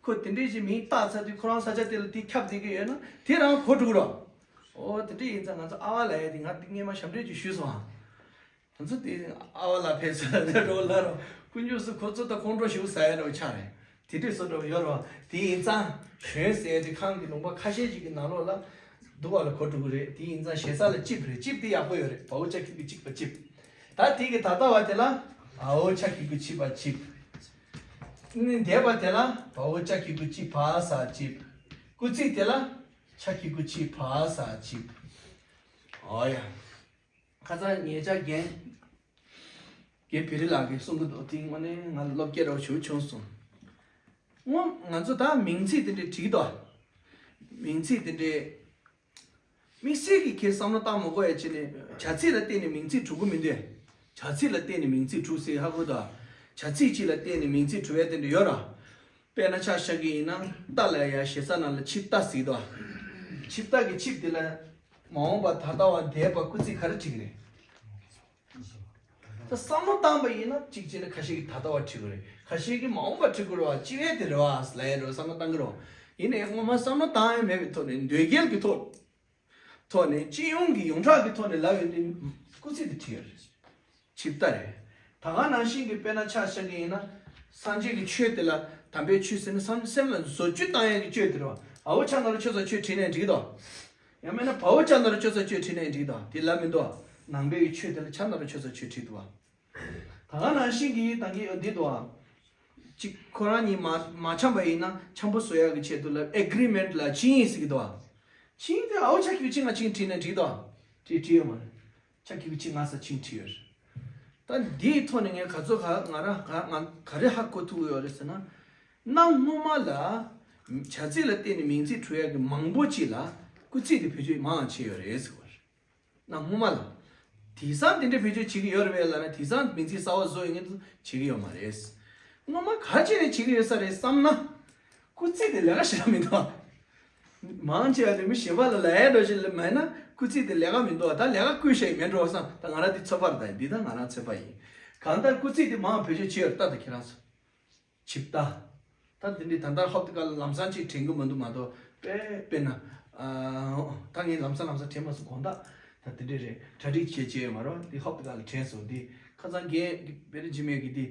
ཁོ་དེ་འདྲས་ཞིག་མིང་བཏགས་ཚར་དུས་ཁོ་རང་ས་ཆ་དེ་ལ་དེ་ཁྱབ་བསྡད་ཀྱི་ཡོད་ན་དེ་རང་གོ་འགྲོ་གི་ར། འོ་དེ་འདྲས་ཡིན་ཙང་ང་ཚོ་ཨ་བ་ལབ་ཡ་དེ་ང་དེ་སྔོན་མ་ཞབས་འདྲེན་ཅིག་ཞུས་སོང་ཨ། ང་ཚོ་དེ་ཨ་བ་ལ་ཕེབས་ས་ལ་འགྲོ་ལ་རོ། ཀུན་སྤྱོད་སུ་ཁོ་ཚོ་དང་ཁོང་ཁྲོ་ཞིག་ཟ་ཡ་རོ་ཆགས་རེད། དེ་འདྲས་སོ་འགྲོ་ཡོད་རོ། དེ་ཡིན་ཙང་ཞོན་ཟེར་དེ་ཁམས་ཀྱི་ལུང་པ་ཁ་ཤས་ཅིག་གི་ནང་ལོགས་ལ་འདུག་བ་ལ་གོ་འགྲོ་གི་རེད། དེ་ཡིན་ཙང་ཞེ་ས་ལ་ཅིབ་རེད། ཅིབ་དེ་ཡག་པོ་ཡོད་རེད། བའོ་ཅ་གི་གུ་ཅིག་པ་ཅིབ། ད་དེ་གི་ད་ལྟ་བ་དེ་ལ་ཨའོ་ཅ་གི་གུ་ཅི་བ་ཅིབ། ནི་འདས་པ་དེ་ལ་བའོ་ཅ་གི་གུ་ཅི་བ་ས་ཅིབ། སྐུལ་ཚིག་དེ་ལ་ཅ་གི་གུ་ཅི་བ་ས་ཅིབ། ཨོ་ཡ། ཁ་སང་ཉེ་ཆར་རྒན། རྒན་བེ་རི་ལགས་ཀྱིས་གསུང་གི་འདུག་དེ་དངོས་གནས་ང་ལ་བློ་སྐྱེད་རོགས་ཞུ་བྱུང་སོང་། སྔོན་ང་ཚོ་ད་མིང་ཚིག་དེ་འདྲས་བྲིས་འདུག་མིང་ཚིག་དེ་འདྲས། དམིགས་བསལ་གྱི་ཁྱེད་བསམ་བློ་བཏང་མ་དགོས་ཡ་བྱས་ནས་བྱ་ཚིག་ལ་བརྟེན་ནས་མིང་ཚིག་གྲུབ་ཀྱི་མི་འདུག་བྱ་ཚིག་ལ་བརྟེན་ནས་མིང་ཚིག་གྲུབ་ཟེར་ཧ་གོ་འདུག་བྱ་ཚིག་གཅིག་ལ་བརྟེན་ནས་མིང་ཚིག་གྲུབ་ཡ་དེ་འདྲ་ཡོད་ར། དཔེར་ན་ཆ་བཞག་གི་ཡིན་ན་རྟ་ལ་ཡ་ཞེ་ས་ནང་ལ་ཆིབས་རྟ་ཟེར་འདུག་ཆིབས་རྟ་གི་ཆིབས་དེ་ལ་མ་འོངས་པ་ད་ལྟ་བ་འདས་པ་སྐུལ་ཚིག་ག་རེ་བྲིས་ཀྱི་རེད། ད་བསམ་བློ་བཏང་པ་ཡིན་ན་གཅིག་བྱས་ན་ཁ་ཤས་ཀྱིས་ད་ལྟ་བ་ཁྲིད་དགོས་རེད། ཁ་ཤས་ཀྱིས་མ་འོངས་པ་ཁྲིད་དགོས་རེད་བ། སྤྱི་བའི་དེ་རེད་བ་ལབ་ཡ་རེད་བསམ་བློ་བཏང་གི་རེད་བ། ཡིན་ནའི་སྔོན་མ་བསམ་བློ་བཏང་ཡ་མེད་པའི་ཐོག་ནས་འདོད་རྒྱལ་གྱི་ཐོག་ཐོག་ནས་སྤྱི་ཡོངས་ཀྱི་ཡོངས་གྲགས་ཀྱི་ཐོག་ནས་ལབ་ཡོང་དུས་སྐུལ་ཚིག་དེ་བྲིས་ཡོད་རེད། ཆིབས་རྟ་རེད། ད་ག་ནང་བཞིན་གྱི་དཔེར་ན་ཆ་བཞག་གི་ཡིན་ན། སངས་རྒྱས་ཀྱི་ཆོས་དེ་ལ་དམ་པའི་ཆོས་ཟེར་ན་བསམ་སེམས་ལ་བཟོ་བཅོས་བཏང་ཡས་ཀྱི་བཅོས་དེ་རེད་བ། ཨ་བོ་ཆ་ན་རོ་ཆོས་ས་ཆོས་བྲིས་ནས་འགྲིག་གི་འདུག་ཡང་མིན་ན་བ་བོ་ཆ་ན་རོ་ཆོས་ས་ཆོས་བྲིས་ནས་འགྲིག་གི་འདུག་དེ་ལབ་མི་འདུག་ནང་པའི་ཆོས་དེ་ལ་ཆ་ན་རོ་ཆོས་ས་ཆོས་བྲིས་འདུག་བ། ད་ག་ནང་བཞིན་གྱི་ད་གིན་འདི་འདུག་ཨ། གཅིག་ཁོ་རང་གཉིས་མ་མ་འཆམ་པ་ཡིན་ན་འཆམ་པོ་བཟོ་ཡག་གི་ཆེད་དུ་ལ་ཨེ་གྷི་རི་མེན་ཊི་ལ་ཆིངས་ཡིག་ཟེར་གྱི་འདུག་ཨ། ཆིངས་དེ་ཨའོ་ཆ་ཁྱི་ཆིངས་ང་ཆིངས་བྲིས་ནས་འགྲིག་འདུག་ཨ། བྲིས་བྲིས་ཡོད་མ་རེད། ཆ་ཁྱི་ཆིངས་ང་ས་ཆིངས་བྲིས་ཡོད་རེད། ད་འདིའི་ཐོག་ནས་ངས་ག་ཚོད་ག་ང་རང་ག་ང་ག་རེ་ཧ་གོ་ཐུབ་ཀྱི་ཡོད་རེད་ཟེར་ན། གནའ་སྔོན་མ་ལ་བྱ་ཚིག་ལ་བརྟེན་ནས་མིང་ཚིག་གྲུབ་ཡག་གི་མང་པོ་ཅིག་ལ་སྐུལ་ཚིག་དེ་བེད་སྤྱོད་མང་བྱས་ཡོད་རེད་ཟེར་བ་རེད། གནའ་སྔོན་མ་ལ། དེང་སང་དེ་འདྲའི་བེད་སྤྱོད་བྱེད་ཀྱི་ཡོད་རེད་པས་ལབ་ན་དེང་སང་མིང་ཚིག་གསར་བ་བཟོ་ཡོང་མཁན་དེ་ཚོ་བྱེད་ཀྱི་ཡོད་མ་རེད། སྔོན་མ་ག་རེ་བྱས་ནས་བྱེད་ཀྱི་ཡོད་ས་རེད་བསམ་ན། སྐུལ་ཚིག་དེ་ལས་ཀ་ཞེ་དྲག་མི་འདུག་མང་ཆེ་བ་དེ་མི་གཞན་པ་ལ་ལབ་ཡ་འདྲ་ཞིག་ལ་མེད་ན་སྐུལ་ཚིག་དེ་ལས་ཀ་མི་འདུག་ད་ལས་ཀ་བསྐུལ་བྱས་མེད་འགྲོ་བསམ། ད་ང་རང་དེ་ཚོད་དཔག་རེད། ད་འདི་ད་ང་རང་ཚོད་དཔག་ཡིན། གང་ལྟར་སྐུལ་ཚིག་དེ་མང་བེད་སྤྱོད་བྱེད་ཡོད་རེད། ད་ད་ཁྱེད་རང་ཚོ། ཆིབས་རྟ། ད་དེ་འདྲའི་ད་ལྟ་ཧོབ་ཏེ་ཀ་ལ་ལམ་སང་ཅིག་དྲན་གི་མི་འདུག་མ་གཏོགས་དཔེ་དཔེར་ན། ཨ། ད་ངས་ལམ་སང་ལམ་སང་དྲན་མ་སོང་། དགོང་དག་ད་དེ་འདྲའི་རེད། གྲ་སྒྲིག་བྱས་བྱས་ཡོད་མ་རེད། འདི་ཧོབ་ཏེ་ཀ་ལ་དྲན་སོང་། འདི་ཁ་སང་རྒན་བེ་རི་འཇི་མེད་ཀྱིས་འདི།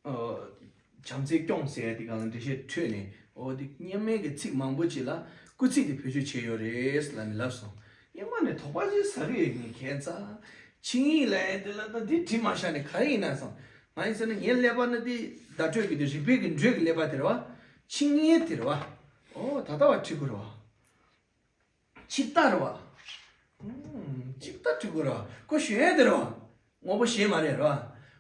ཨ། བྱམས་བརྩེ་སྐྱོང་ཟེར་ཡ་དེ་ག་ལ་འགྲེལ་བཤད་འཕྲོས་ནས། འོ་འདི་སྔོན་མའི་གི་ཚིག་མང་པོ་ཅིག་ལ་སྐུལ་ཚིག་དེ་བེད་སྤྱོད་བྱས་ཡོད་རེད་ལབ་ནས་ལབ་སོང་། སྔོན་མ་ནས་དོགས་པ་ཅིག་ཟ་གི་ཡོད། ངས་ཁྱད་མཚར། ཆིངས་ཡིག་ལབ་ཡ་དེ་ལ་ད་འདི་བྲིས་མ་བཞག་ནས་ག་རེ་ཡིན་ན་བསམ། ང་ཡིན་ཟེར་ན་ངའི་ཀླད་པ་ནི་འདི་བརྡ་སྤྲོད་ཀྱི་འདི་རིག་པའི་གི་འགྲོས་ཀྱི་ཀླད་པ་དེ་རེད་བ། ཆིངས་ཡིག་དེ་རེད་བ། ཨོ་ད་ལྟ་བ་བྲིས་དགོས་རེད་བ། ཆིབས་རྟ་རེད་བ། ཨུམ། ཆིབས་རྟ་བྲིས་དགོས་རེད་བ། ཁོ་ཞོན་ཡ་དེ་རེད་བ། དངོས་པོ་གཞན་མ་རེད་རེད་བ།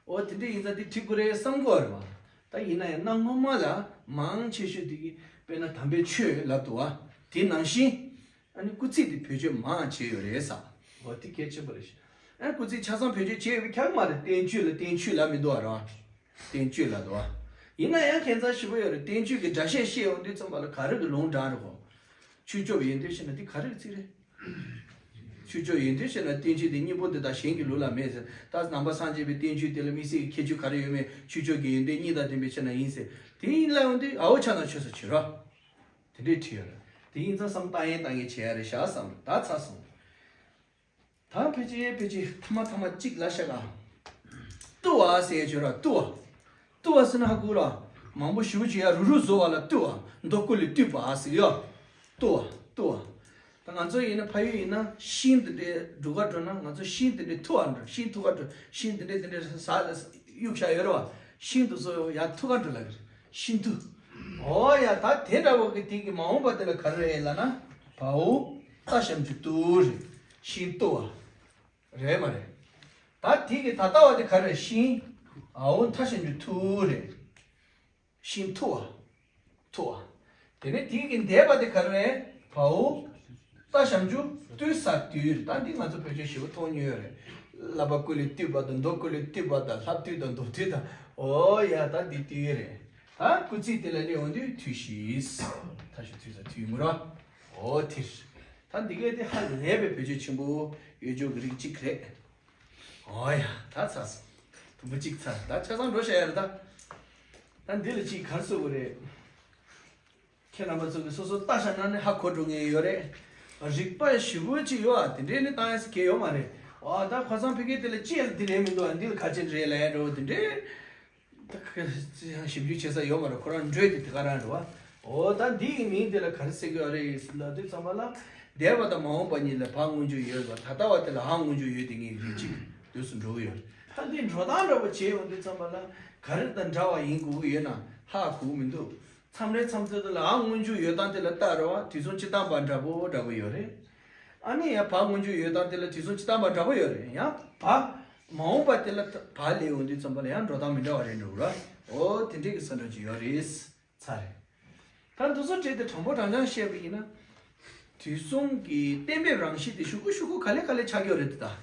ཨོ་དེ་འདྲ་ཡིན་ཙང་འདི་བྲིས་དགོས་རེད་བསམ་གི་ཡོད་རེད་བ། ད་ཡིན་ན་ཡང་གནའ་སྔོན་མ་ལ་མང་ཆེ་ཤོས་དེ་གི་དཔེར་ན་དམ་པའི་ཆོས་ལབ་འདུག་བ། དེ་ནང་བཞིན། ཨ་ནི་སྐུལ་ཚིག་དེ་བེད་སྤྱོད་མང་བྱས་ཡོད་རེད་ཟེར། འོ་དེ་གལ་ཆེན་པོ་རེད། ཨ་སྐུལ་ཚིག་ཆ་ཚང་བེད་སྤྱོད་བྱས་ཡོད་པའི་ཁྱབ་མ་རེད། བསྟན་བཅོས་ལ་བསྟན་བཅོས་ལབ་མི་འདུག་བ་རེད་བ། བསྟན་བཅོས་ལབ་འདུག་བ། ཡིན་ན་ཡང་ཁྱད་མཚར་ཞེ་པོ་ཡོད་རེད། བསྟན་བཅོས་ཀྱི་སྒྲ་བཤད་བཤད་ཡོང་དུས་ཙམ་པ་ལ་ག་རེ་གི་ལུང་དྲངས་རེད་གོ། ཆོས་སྐྱོབ་ཡོན་ཏན་ཞེ་ན་འདི་ག་རེ་གི་ཚིག་རེད། ཆོས་སྐྱོབ་ཡོན་ཏན་ཞེ་ན་བསྟན་བཅོས་འདི་སྙིང་པོ་འདི་དག་གཞན་གྱི་ལུགས་ལ་མེད་ཟེར། ད་ནང་པ་སངས་རྒྱས་པའི་བསྟན་བཅོས་དེ་ལ་དམིགས་བསལ་གྱི་ཁྱད་ཆོས་ག་རེ་ཡོད་མེད། ཆོས་སྐྱོབ་ཀྱི་ཡོན་ཏན་གཉིས་དང་ལྡན་པའི་ཕྱིར་ན་ཡིན་ཟེར། དེ་ཡིན་ལ་ཡོང་དུས་ཨའོ་ཆ་ན་ཆོས་ས་བྱོས་རོགས། དེ་འདྲས་བྲིས་ཡོད་རེད། དེ་ཡིན་ཙང་བསམ་བློ་བཏང་ཡས་བཏང་ཡས་བྱེད་ཡ་རེད་ཤག་བསམ་རེད། ད་ཚར་སོང་། ད་ཕལ་ཆེར་ཕལ་ཆེར་ཐ་མ་ཐ་མ་གཅིག་ལ་ཤ་ག་བཏུ་བ་ཟེར་ཡ་བྱོས་ར། བཏུ་བ། བཏུ་བ་ཟེར་ན་ཧ་གོ་ར། མང་པོ་ཞེ་པོ་ཅིག་ཡ་རུ་རུ་བཟོ་བ་ལ་བཏུ་བ། མདོ་ཀུན་ལས་བཏུས་པ་ཟེར་ཡ། བཏུ་བ། བཏུ་བ། ད་ང་ཚོ་ཡིན་ན་ཕ་ཡུལ་ཡིན་ན་ཤིང་དེ་འདྲའི་འབྲུ་ཁ་འགྲོ་ན་ང་ཚོ་ཤིང་དེ་འདྲའི་ཐུ་བ་འགྲོ། ཤིང་ཐུ་ཁ་འགྲོ། ཤིང་དེ་འདྲའི་དེ་འདྲའི་ས་ལ་གཡུག་བཞག་ཡོད་ར་བ། ཤིང་དེ་ཚོ་ཡ་ཐུ་ཁ་འགྲོ་ལ་གི་རེད། ཤིང་ཐུ། ཨོ་ཡ། ད་དེ་འདྲ་བོ་གི་དེ་གི་མ་འོངས་པ་དེ་ལ་ག་རེ་རེད་ལབ་ན། བའོ། ཏ་ཞབས་ཀྱུ་ཏུ་རེད། ཤིང་ཏུ་བ། རེད་མ་རེད། ད་དེ་གི་ད་ལྟ་བ་དེ་ག་རེ་རེད། ཤིང་། ཨའོ་ཐ་ཞབས་ཀྱུ་ཐུ་རེད། ཤིང་ཐུ་བ། ཐུ་བ། དེ་ནས་དེ་གི་འདས་པ་དེ་ག་རེ་རེད། བའོ། ཏ་ཞབས་ཀྱུ་ཏུ་ས་ཏུ་རེད། ད་འདི་ང་ཚོ་བོད་ཆས་ཞེ་པོ་མཐོང་མྱོང་ཡོད་རེད། བསླབ་པ་ཀུན་ལས་བཏུས་པ་དང་མདོ་ཀུན་ལས་བཏུས་པ་དང་ལྷ་བཏུས་དང་མདོ་བཏུས་དང་། ཨོ་ཡ། ད་འདི་བཏུས་རེད། ད་སྐུལ་ཚིག་དེ་ལ་སླེབས་ཡོང་དུས་ཐུ་ཤིས། ཐ་ཞབས་ཀྱུ་ཐུ་ས་ཐུ་ཡིན་ར། ཨོ་དེ་རེད། ད་འདི་གས་དེ་ཧ་ལས་པའི་བེད་སྤྱོད་ཆེན་པོ་ཡོད་ཆོག་གི་རིགས་གཅིག་རེད། ཨོ་ཡ། ད་ཚར་སོང་། དུམ་བུ་གཅིག་ཚར། ད་ཆ་ཚང་འགྲོ་བྱ་ཡ་རེད་ད། ད་འདི་ལ་གཅིག་ག་རེ་ཟེར་དགོས་རེད། ཁྱེད་རྣམ་པ་ཚོ་གིས་སོ་སོ་ལྟ་བཞག་ན་ནི་ཧ་གོ་འགྲོ་ངེས་ཡོད་རེད། རིག་པ་ཞེ་པོ་ཅིག་ཡོད་ཨ། དེ་འདྲས་ནི་བཏང་ཡ་ཟེར་གྱི་ཡོད་མ་རེད། ཨ་ད་ཁ་སང་ཕ་གི་དེ་ལ་ཅི་ཡ་ལ་འདི་རེད་མི་འདུག་ཨ། འདི་ལ་ག་ཅི་རེད་ལབ་ཡ་འགྲོ་དེ་འདྲས། ད་ཁ་ཅི་ཡང་ཞིབ་འཇུག་བྱེད་ས་ཡོད་མ་རེད། ཁོ་རང་འགྲོས་དེ་དེ་ག་རང་རེད་བ། ཨོ་ད་འདི་ཡི་མིང་དེ་ལ་ག་རེ་ཟེར་གྱི་ཡོད་རེད་ལབ་དུས་ཙམ་པ་ལ། འདས་པ་དང་མ་འོངས་པ་གཉིས་ལ་བ་སྔོན་འཇུག་ཡོད་པ། ད་ལྟ་བ་དེ་ལ་འ་སྔོན་འཇུག་ཡོད་དེ་ངས་རིགས་གཅིག་དུས་སུ་འགྲོ་གི་ཡོད་རེད། ད་འདི་འགྲོ་སྟངས་འདྲ་པོ་བྱས་ཡོང་དུས་ཙམ་པ་ལ་ག་རེ་དང་འདྲ་བ་ཡིན་དགོས་ཀྱི་ཡོད་ན་ཧ་གོ་གི་མི་འདུག་མཚམས་རེ་མཚམས་ཚོད་དུ་ལ་འ་སྔོན་འཇུག་ཡོད་སྟངས་དེ་ལ་ལྟ་རེད་བ། དུས་མཚུངས་སྤྱིར་བཏང་པ་འདྲ་པོ་འདྲ་པོ་ཡོད་རེད། ཨ་ནི་ཡང་བ་སྔོན་འཇུག་ཡོད་སྟངས་དེ་ལ་དུས་མཚུངས་སྤྱིར་བཏང་པ་འདྲ་པོ་ཡོད་རེད། ཡང་བ་མ་འོངས་པ་དེ་ལ་བ་སླེབས་ཡོང་དུས་ཙམ་པ་ལ་ཡང་འགྲོ་སྟངས་མི་འདྲ་བ་རེད་འགྲོ་ར། ཨོ་དེ་འདྲས་ཀྱི་ས་འགྲོ་གི་ཡོད་རེད། ཚར་རེད། ད་འདི་ཚོ་བྲིས་ཏེ་དྲང་པོ་དྲང་རྐྱང་བཤད་པ་ཡིན་ན། དུས་གསུམ་གྱི་གཏན་འབེབས་རང་བཞིན་དེ་ཞུ་གུ་ཞུ་གུ་ག་ལེ་ག་ལེ་ཆགས་ཀྱི་ཡོད་རེད་དེ་ད།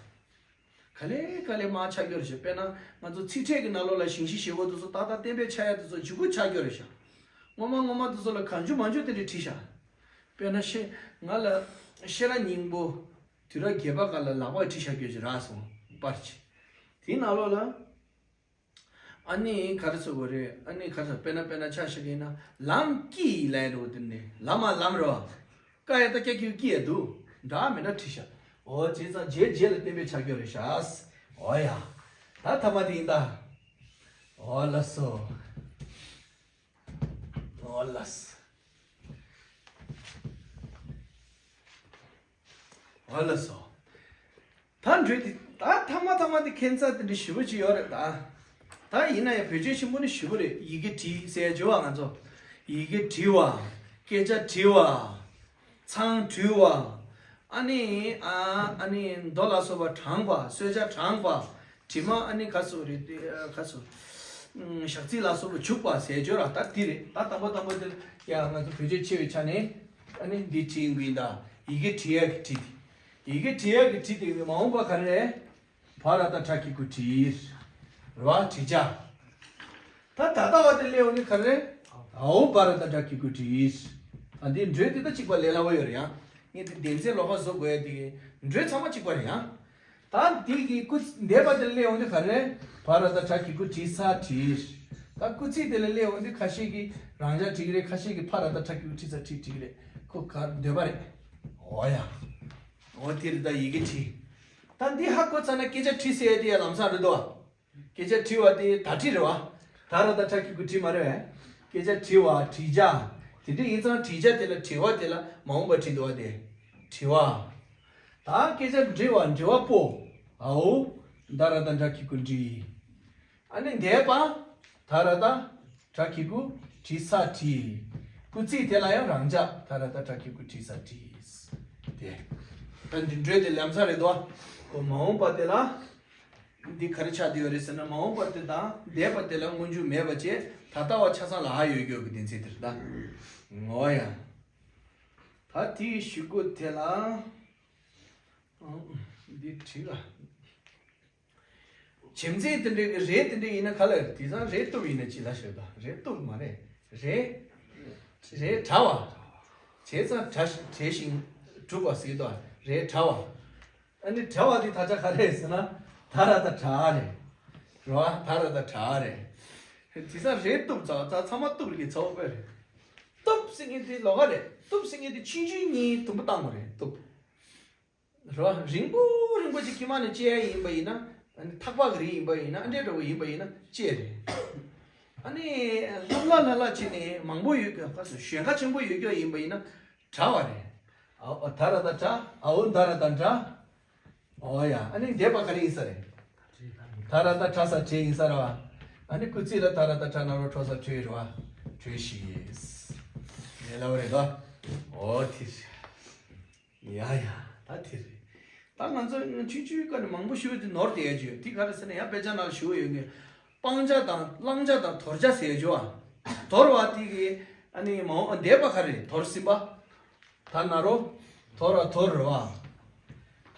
ག་ལེ་ག་ལེ་མར་ཆགས་ཀྱི་ཡོད་རེད་ཤག་དཔེར་ན་ང་ཚོ་ཚིག་ཕྲད་ཀྱི་ནང་ལོགས་ལ་ཞིང་གཞི་བཞི་པོ་དེ་ཚོ་ཏག་ཏག་གཏན་འབེབས་ཆགས་ཡ་དེ་ཚོ་ཞུ་གུ་ཆགས་ཀྱི་ཡོད་རེད་ཤག་སྔོན་མ་སྔོན་མ་དེ་ཚོ་ལ་གང་བྱུང་མང་བྱུང་དེ་འདྲས་བྲིས་ཤག་དཔེར་ན་ཤེ་ང་ལ་ཤེས་རབ་སྙིང་པོ། དུས་རབས་བརྒྱད་པ་སྐབས་ལ་ལག་པ་བྲིས་བཞག་རྒྱུ་ཅིག་རག་སོང་། པར་ཅིག་དེའི་ནང་ལོགས་ལ། ཨ་ནི་ག་རེ་ཟེར་དགོས་རེད། ཨ་ནི་ག་རེ་ཟེར། དཔེར་ན་དཔེར་ན་ཆ་བཞག་གི་ཡིན་ན་ལམ་ཀི་ལབ་འགྲོ་དེ་ནི་ལམ་མ་ལམ་རོ། ཀ་ཡ་ད་ཀྱ་ཀྱུ་ཀི་ཡ་འདུག་འདྲ་མི་འདྲ་བྲིས་ཤག་འོ་བྱས་ཙང་རྗེས་རྗེས་ལ་བརྟེན་པའི་ཆ་སྐྱོ་རེད་ཤག་འོ་ཡ། ད་ཐ་མ་དེ་ཡིན་ད། འོ་ལགས་སོ། འོ་ལགས་སོ། འོ་ལགས་སོ། ད་འགྲོས་དེ་ད་ཐ་མ་ཐ་མ་དེ་ཁྱད་མཚར་དེ་འདྲ་ཞེ་པོ་ཅིག་ཡོད་རེད་ད། ད་ཡིན་ན་ཡང་བེད་སྤྱོད་ཆེན་པོ་ནི་ཞེ་པོ་རེད། ཡི་གེ་བྲིས་ཟེར་བརྗོད་པ་ང་ཚོ། ཡི་གེ་བྲིས་པ། སྐད་ཆ་བྲིས་པ། མཚང་བྲུས་པ། ཨ་ནི་ཨ་ཨ་ནི་མདོ་ལ་སོགས་པ་བགྲངས་པ། གསོལ་ཇ་བགྲངས་པ། དྲི་མ་ཨ་ནི་ག་སོགས་རེད་དེ་ག་སོགས། ཞག་རྩི་ལ་སོགས་པ་བྱུག་པ་ཟེར་བརྗོད་ར་ད་འདི་རེད། ད་དང་པོ་དང་པོ་དེ་ལ་ཡ་ང་ཚོ་བེད་སྤྱོད་ཆེ་བའི་ཆ་ནས་ཨ་ནི་འདི་བྲིས་ཡིན་གི་ཡིན་ད། ཡི་གེ་བྲིས་ཡག་གི་བྲིས་དེ། ཡི་གེ་བྲིས་ཡག་གི་བྲིས་དེ་མ་འོངས་པ་ག་རེ་རེད། བ་ར་ད་བྲ་གི་གུ་བྲིས། རེད་བ། བྲིས་བྱ། ད་ད་ལྟ་བ་དེ་སླེབས་འོང་ནི་ག་རེ་རེད། འའོ་བ་ར་ད་བྲ་གི་གུ་བྲིས། ཨ་འདི་འགྲོས་དེ་ད་གཅིག་པ་ལས་སླ་བོ་ཡོད་རེད་ཡ། ངས་དེ་བདེན་ཚད་ལོགས་ཀ་བཟོ་དགོས་ཡ་དེ་གི་འགྲོས་ཚང་མ་གཅིག་པ་རེད་ཡ། ད་འདི་གི་སྐུ་འདས་པ་དེ་ལ་སླེབས་འོང་དུས་ག་རེ། བ་ར་ད་བྲ་གི་གུ་བྲིས་ས་བྲིས། ད་སྐུ་ཚིག་དེ་ལ་སླེབས་འོང་དུས་ཁ་ཤས་ཀྱིས་རང་འཇགས་བྲིས་ཀྱི་རེད། ཁ་ཤས་ཀྱིས་ཕ་ར་ད་བྲ་གི་གུ་བྲིས་ས་བྲིས་བྲིས་ཀྱི་རེད། ཁོ་ག་འདོད་པ་རེད། འོ་ཡ། འོ་དེ་རེད། ད་ཡི་གེ་བྲིས། ད་འདི་ཧ་གོ་ཚར་ན་སྐད་ཆ་བྲིས་ཟེར་ཡ་དེ་ཡ་ལམ་སང་རེད་དོ། སྐད་ཆ་དྲི་བ་དེ་ད་དྲི་རེད་བ། ད་ར་ད་ཁྲ་གི་གུ་དྲི་མ་རེད་བས། སྐད་ཆ་དྲི་བ་དྲི་བྱ། དེ་འདྲ་ཡིན་ཙང་དྲི་བྱ་དེ་ལ་དྲི་བ་དེ་ལ་མ་འོངས་པ་དྲི་འདུག་བ་དེ། དྲི་བ། ད་སྐད་ཆ་འདྲི་བ་འདྲི་བ་པོ། འའོ། ད་ར་ད་ཁྲ་གི་གུ་འདྲི། ཨ་ནི་འདས་པ། ད་ར་ད་ཁྲ་གི་གུ་དྲི་ས་དྲི། སྐུལ་ཚིག་དེ་ལ་ཡང་རང་འཇགས་ད་ར་ད་ཁྲ་གི་གུ་དྲི་ས་དྲི། དེ། ད་འདི་འདྲ་དེ་ལམ་སང་རེད་དོ། ཁོ་མ་འོངས་པ་དེ་ལ། འདི་ག་རེ་ཆགས་བསྡད་ཡོད་རེད་ཟེར་ན། མ་འོངས་པ་དེ་དང་འདས་པ་དེ་ལ་སྔོན་འཇུག་མེད་པ་བྱས། ད་ལྟ་བ་ཆ་ཚང་ལ་ཨ་ཡོད་རྒྱུ་གི་བདེན་ཚིག་དེ་རེད་ད། འོ་ཡ། ད་དེའི་གཞུག་གུ་དེ་ལ། ཨང་། འདི་བྲིས་ལ། བྱེད་ཚིག་དེ་འདྲའི་གི་རེད། དེ་འདྲ་ཡིན་ན་ག་ལ་རེད། དེང་སང་རེད་གཏུབ་ཡིན་ན་ཅི་ལ་ཞོད་ད། རེད་གཏུབ་མ་རེད། རེད། རེད་བྲ་བ། བྱས་ཙང་བྲ་བྲེ་ཞིང་གྲུབ་པ་ཟེར་དོ། རེད་བྲ་བ། ཨ་ནི་བྲ་བ་དེ་ད་ཆ་ག་རེ་ཟེར་ན། ད་ར་ད་བྲ་རེད། རེད་བ། ད་ར་ད་བྲ་རེད། དེང་སང་རེད་གཏུབ་ཚ་ཚ་ཚང་མ་གཏུབ་ལ་གི་ཚ་བོ་དཔེ་རེད། གཏུབ་ཟེར་མཁན་དེ་ལོགས་ཀ་རེད། གཏུབ་ཟེར་མཁན་དེ་ཆུང་ཆུང་གཉིས་དུམ་བུ་བཏང་དགོས་རེད། གཏུབ། རེད་བ། རིང་པོ་རིང་པོ་ཅིག་དཀྱིལ་མ་ནས་བཅད་ཡ་ཡིན་པ་ཡིན་ན། ཨ་ནི་ཐག་པ་གི་རིགས་ཡིན་པ་ཡིན་ན། ཨ་འདྲས་འདྲ་བོ་ཡིན་པ་ཡིན་ན་བཅད་རེད། ཨ་ནི་ལྷབ་ལྷབ་ལྷབ་ལྷབ་བྱས་ནས་མང་པོ་ཡོད་རྒྱུ། ག་ཚོད་ཞོན་ཁ་ཆེན་པོ་ཡོད་རྒྱུ་ཡིན་པ་ཡིན་ན་བྲ་བ་རེད། ཨའོ་ད་ར་ད་བྲ། ཨའོ་ད་ར་ད་བྲ། འོ་ཡ། ཨ་ནི་འདས་པ་ག་རེ་ཡིན་ས་རེད། ད་ར་ད་བྲ་ས་བྲེ་ཡིན་ས་རེད་བ། ཨ་ནི་སྐུལ་ཚིག་ལ་ད་ར་ད་བྲ་ན་རོ་བྲོ་ས་བྲོས་རེད་བ། བྲོས་ཤིག་ལས་སླ་བོ་རེད་དོ། འོ་དེ་རེད། ཡ་ཡ། ད་དེ་རེད། ད་ང་ཚོ་ཆུང་ཆུང་སྐབས་ནས་མང་པོ་ཞུ་བ་དེ་ནོར་བསྡད་ཡ་ཅིག་ཡོད། དེ་ག་རེ་ཟེར་ན་ཡང་དཔེ་ཆ་ནང་ལ་ཞུ་བ་ཡོད་ངེས། སྤང་བྱ་དང་བླང་བྱ་དང་དོར་བྱ་ཟེར་ཡ་ཅིག་ཡོད་བ། དོར་བ་དེ་གི་ཨ་ནི་མ་འོངས་འདས་པ་ག་རེ་རེད། དོར་ཟིན་པ། ད་ན་རོ། དོ་ར་དོར་རེད་བ།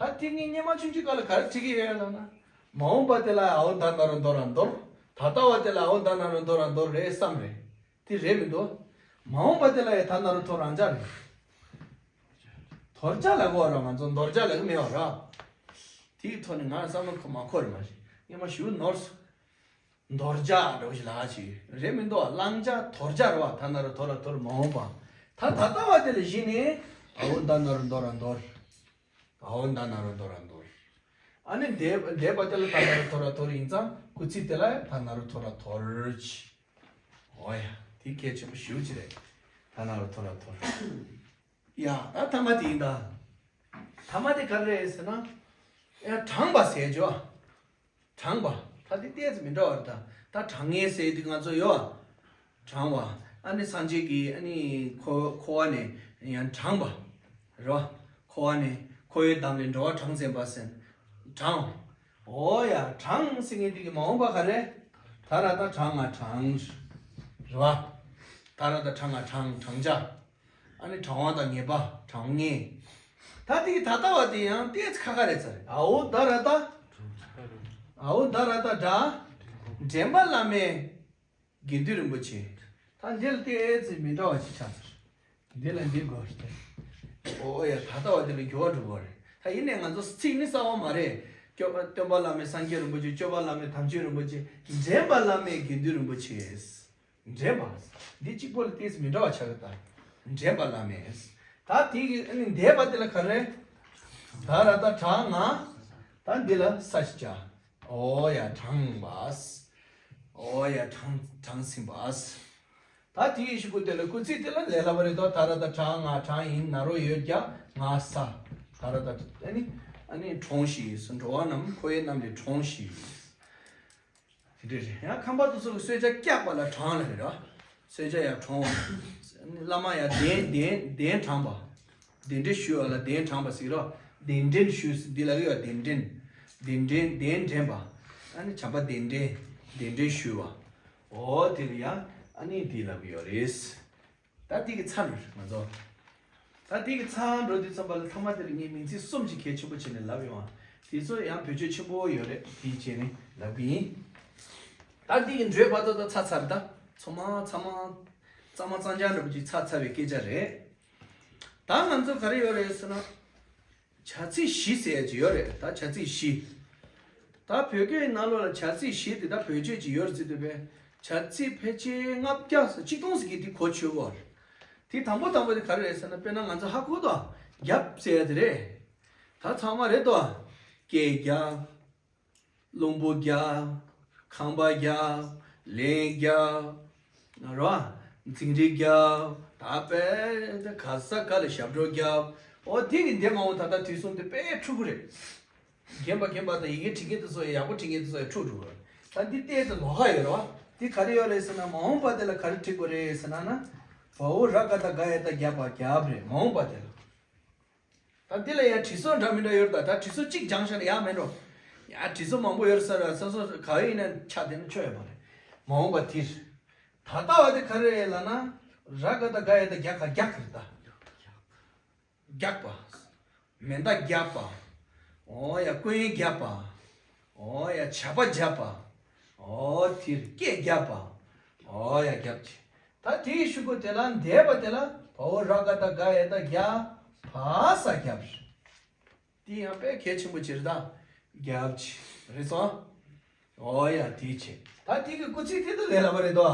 ད་དེ་ངས་སྔོན་མ་ཆུང་ཆུང་སྐབས་ལ་ག་རེ་བྲིས་ཀྱི་ཡོད་ལབ་ན། མ་འོངས་པ་དེ་ལ་ཨའོ་ད་ན་རོ་འདོར་ར་འདོར། ད་ལྟ་བ་དེ་ལ་ཨའོ་ད་ན་རོ་འདོར་ར་འདོར་རེད་བསམ་རེད། དེ་རེད་མི་འདུག་མ་འོངས་པ་དེ་ལ་ཡ་ད་ན་རོ་དོ་རང་འཇགས་རེད། དོར་བྱ་ལབ་གི་ཡོད་ར། ང་ཚོ་འདོར་བྱ་ལབ་གི་མེད་པ་ར། དེའི་ཐོག་ནས་ང་བསམ་བློ་ཁོ་མ་འཁོར་མ་རེད། སྔོན་མ་ཞུ་ནོར་སོང་། འདོར་བྱ་འདྲ་བོ་ཞིག་ལབ་ཅིག་རེད་མི་འདུག་བླང་བྱ་དོར་བྱ་རེད་བ། ད་ན་རོ་དོ་ར་དོར། མ་འོངས་པ། ད་ད་ལྟ་བ་དེ་ལ་གཞི་ནས་ཨའོ་ད་ན་རོ་འདོར་ར་འདོར། ཨའོ་ད་ན་རོ་འདོར་ར་འདོར། ཨ་ནི་འདས་འདས་པ་དེ་ལ་ད་ན་རོ་དོ་ར་དོར་ཡིན་ཙང་སྐུལ་ཚིག་དེ་ལ་ད་ན་རོ་དོ་ར་དོར་ཅིག་འོ་ཡ། དེ་གལ་ཆེན་པོ་ཞེ་པོ་ཅིག་རེད། ད་ན་རོ་དོ་ར་དོར། ཡ། ད་ཐ་མ་དེ་ཡིན་ད། ཐ་མ་དེ་ག་རེ་རེད་ཟེར་ན། ཡ། བགྲངས་པ་ཟེར་ཅིག་ཡོད་བ། བགྲངས་པ། ད་དེ་ཏོག་ཙམ་མི་འདྲ་བ་རེད་ད། ད་བགྲང་ངེས་ཟེར་དུས་ང་ཚོ་ཡོད་བ། བགྲང་བ། ཨ་ནི་སངས་རྒྱས་ཀྱིས་ཨ་ནི་འཁོར་འཁོར་བ་ནས་ཡང་བགྲངས་པ། རེད་བ། འཁོར་བ་ནས་འཁོར་བའི་འདམ་ལས་འགྲོ་བ་བགྲངས་མཛད་པ་ཟེར། བགྲངས། འོ་ཡ། བགྲངས་ཟེར་མཁན་དེ་གི་མ་འོངས་པ་ག་རེ། ད་ར་ད་བགྲང་ང་བགྲངས། རེད་བ། ད་ར་ད་བགྲང་ང་བགྲངས། བགྲང་བྱ། ཨ་ནི་བགྲང་བ་དང་ངེས་པ། བགྲང་ངེས། ད་དེ་ད་ལྟ་བ་དེ་ཡང་ཏོག་ཙམ་ཁ་ཁ་རེད་ཚར་རེད། ཨའོ་ད་ར་ད། ཨའོ་ད་ར་ད་བྲ། འདྲེན་པ་བླ་མེད་དགེ་འདུན་རིན་པོ་ཆེ། ད་འདི་ལ་ཏོག་ཙམ་མི་འདྲ་བ་ཞིག་ཆགས་ཚར། འདི་ལ་འདི་དགོས་རེད། ཨོ་ཡ། ད་ལྟ་བ་འདི་ལ་འགྱུར་བ་འགྲོ་དགོས་རེད། ད་ཡིན་ནའི་ང་ཚོ་ཚིག་ནི་གསར་བ་མ་རེད། སྐྱོབ་པ་སྟོན་པ་བླ་མེད་སངས་རྒྱས་རིན་པོ་ཆེ། སྐྱོབ་པ་བླ་མེད་དམ་ཆོས་རིན་པོ་ཆེ། འདྲེན་པ་བླ་མེད་དགེ་འདུན་རིན་པོ་ཆེ། འདྲེན་པ། འདི་གཅིག་པོ་ལ་ཏོག་ཙམ་མི་འདྲ་བ་ཆགས་ཀྱི་ད། འདྲེན་པ་བླ་མེད། ད་དེ་གི་ཨ་ནི་འདས་པ་དེ་ལ་ག་རེ། ད་ར་ད་དྲག་ང་། ད་འདི་ལ་ས་ཞིག་བྱ། ཨོ་ཡ་དྲངས་པ། ཨོ་ཡ་དྲངས་དྲངས་ཟིན་པ། ད་དེ་ཡི་གཞུག་གུ་དེ་ལ་སྐུལ་ཚིག་དེ་ལ་ལས་སླ་པོ་རེད་དོ། ད་ར་ད་དྲག་ང་དྲག་ཡིན། ན་རོ་ཡོད་རྒྱ་ང་ས། ད་ར་ད་ཨ་ནི་ཨ་ནི་གྲོངས་ཤིག་འགྲོ་བ་རྣམས་འཁོར་བའི་གནམ་ལས་གྲོངས་ཤིག་དེ་འདྲ་རེད། ཡང་ཁམས་པ་དེ་ཚོ་གི་གསོལ་ཇ་སྐྱག་པ་ལ་དྲངས་ལ་རེད་ར། གསོལ་ཇ་ཡར་དྲངས། བླ་མ་ཡར་གདན་གདན་གདན་དྲངས་པ། གདན་འདྲེན་ཞུ་བ་ལ་གདན་དྲངས་པ་ཟེར་རོ། གདན་འདྲེན་ཞུ་འདི་ལ་ཡོད། གདན་འདྲེན། གདན་འདྲེན་གདན་འདྲེན་པ། ཨ་ནི་བྱམས་པ་གདན་འདྲེན། གདན་འདྲེན་ཞུ་བ། ཨོ་དེ་ལ་ཡང་ཨ་ནི་འདི་ལབ་ཀྱི་ཡོད་རེད། ད་དེ་གི་མཚམས་རེད་ང་ཚོ། ད་དེ་གི་མཚམས་འགྲོ་དུས་ཙམ་པ་ལ་ཐ་མ་དེ་ལ་ངས་མིང་ཚིག་གསུམ་ཅིག་གལ་ཆེན་པོ་བྱས་ནས་ལབ་ཡོང་བ། དེ་ཚོ་ཡང་བེད་སྤྱོད་ཆེན་པོ་ཡོད་རེད། དེ་བྱས་ནས་ལབ་གི་ཡིན། ད་དེ་གི་འགྲོས་བར་དོ་ད་ཚར་ཚར་ད། ཚང་མ་ཚང་མ། གཙང་མ་གཙང་རྐྱང་འདྲ་པོ་ཅིག་ཚར་ཚར་བའི་སྐད་ཆ་རེད། ད་ང་ཚོ་ག་རེ་ཡོད་རེད་ཟེར་ན། བྱ་ཚིག་བཞི་ཟེར་ཡ་ཅིག་ཡོད་རེད། ད་བྱ་ཚིག་བཞི། ད་བོད་སྐད་ནང་ལོགས་ལ་བྱ་ཚིག་བཞི་དེ་ད་བེད་སྤྱོད་ཅིག་ཡོད་རེད་ཟེར་འདུག་པས། བྱ་ཚིག་ཕལ་ཆེར་ལྔ་བརྒྱ་ཙམ་ཆིག་སྟོང་ཙམ་གྱིས་དེ་གོ་ཆོད་གོ། དེ་དང་པོ་དང་པོ་དེ་ག་རེ་རེད་ཟེར་ན། དཔེར་ན་ང་ཚོ་ཧ་གོ་དོ། རྒྱབ་ཟེར་ཡ་དེ་རེད། ད་ཚང་མ་རེད་དོ། སྐེ་རྒྱབ། རླུང་བུ་རྒྱབ། ཁང་པ་རྒྱབ། ལན་རྒྱབ། རོ། འཛིང་རེས་རྒྱབ། ད་པས་ད་ག་ས་ག་ལ་ཞབས་བྲོ་རྒྱབ། ཨོ་དེ་གི་འདི་མ་འོངས་ད་ལྟ་དུས་གསུམ་དེ་དཔེ་འཁྲུག་གི་རེད། རྒན་པ་རྒན་པ་དང་ཡི་གེ་འབྲི་མཁན་དེ་ཚོ་ཡག་པོ་འབྲི་མཁན་དེ་ཚོ་ཡང་འཁྲུག་འགྲོ་གི་རེད། ད་འདི་ལྟས་དེ་ལོགས་ཀ་ཡོད་རེད་བ། འདི་ག་རེ་ཡོད་རེད་ཟེར་ན། མ་འོངས་པ་དེ་ལ་ག་རེ་བྲིས་དགོས་རེད་ཟེར་ན་ན། བའོ་ར་ག་ད་ག་ཡ་ད་རྒྱབ་པ་རྒྱབ་རེད། མ་འོངས་པ་དེ་ལ། ད་འདི་ལ་ཡང་བྲིས་སྲོལ་འདྲ་མི་འདྲ་ཡོད་རེད། ད་ད་བྲིས་སྲོལ་གཅིག་སྦྱངས་བཞག་ན་ཡག་མེད་འགྲོ། ཡང་བྲིས་སྲོལ་མང་པོ་ཡོད་རེད་ས་ར། སོ་སོ་ག་ཡིན་ན་ཆ་དེ་ནི་ཆོ་ཡོད་མ་རེད། མ་འོངས་པ་དེ་རེད། ད་ལྟ་བ་དེ་ག་རེ་རེད་ལབ་ན། ར་ག་ད་ག་ཡ་ད་རྒྱ་ག་རྒྱག་གི་རེད་ད། རྒྱག་པ། མེ་མདའ་བརྒྱབ་པ། ཨོ་ཡ་ཀུན་བརྒྱབ་པ། ཨོ་ཡ་བྱ་བ་བརྒྱབ་པ། ཨོ་དེར་སྐད་བརྒྱབ་པ། ཨོ་ཡ་བརྒྱབ་ཅིག་ད་དེའི་གཞུག་གུ་དེ་ལ་འདས་པ་དེ་ལ་བའོ་ར་ག་ད་ག་ཡ་ད་རྒྱ་བ་ས་བརྒྱབ། དེ་ཡང་དཔེ་གལ་ཆེན་པོ་ཅིག་རེད་ད། བརྒྱབ་ཅིག་རེད་སོང་། ཨོ་ཡ་དེའི་ཆེད། ད་དེ་གི་སྐུལ་ཚིག་དེ་ད་ལས་སླ་པོ་རེད་དོ།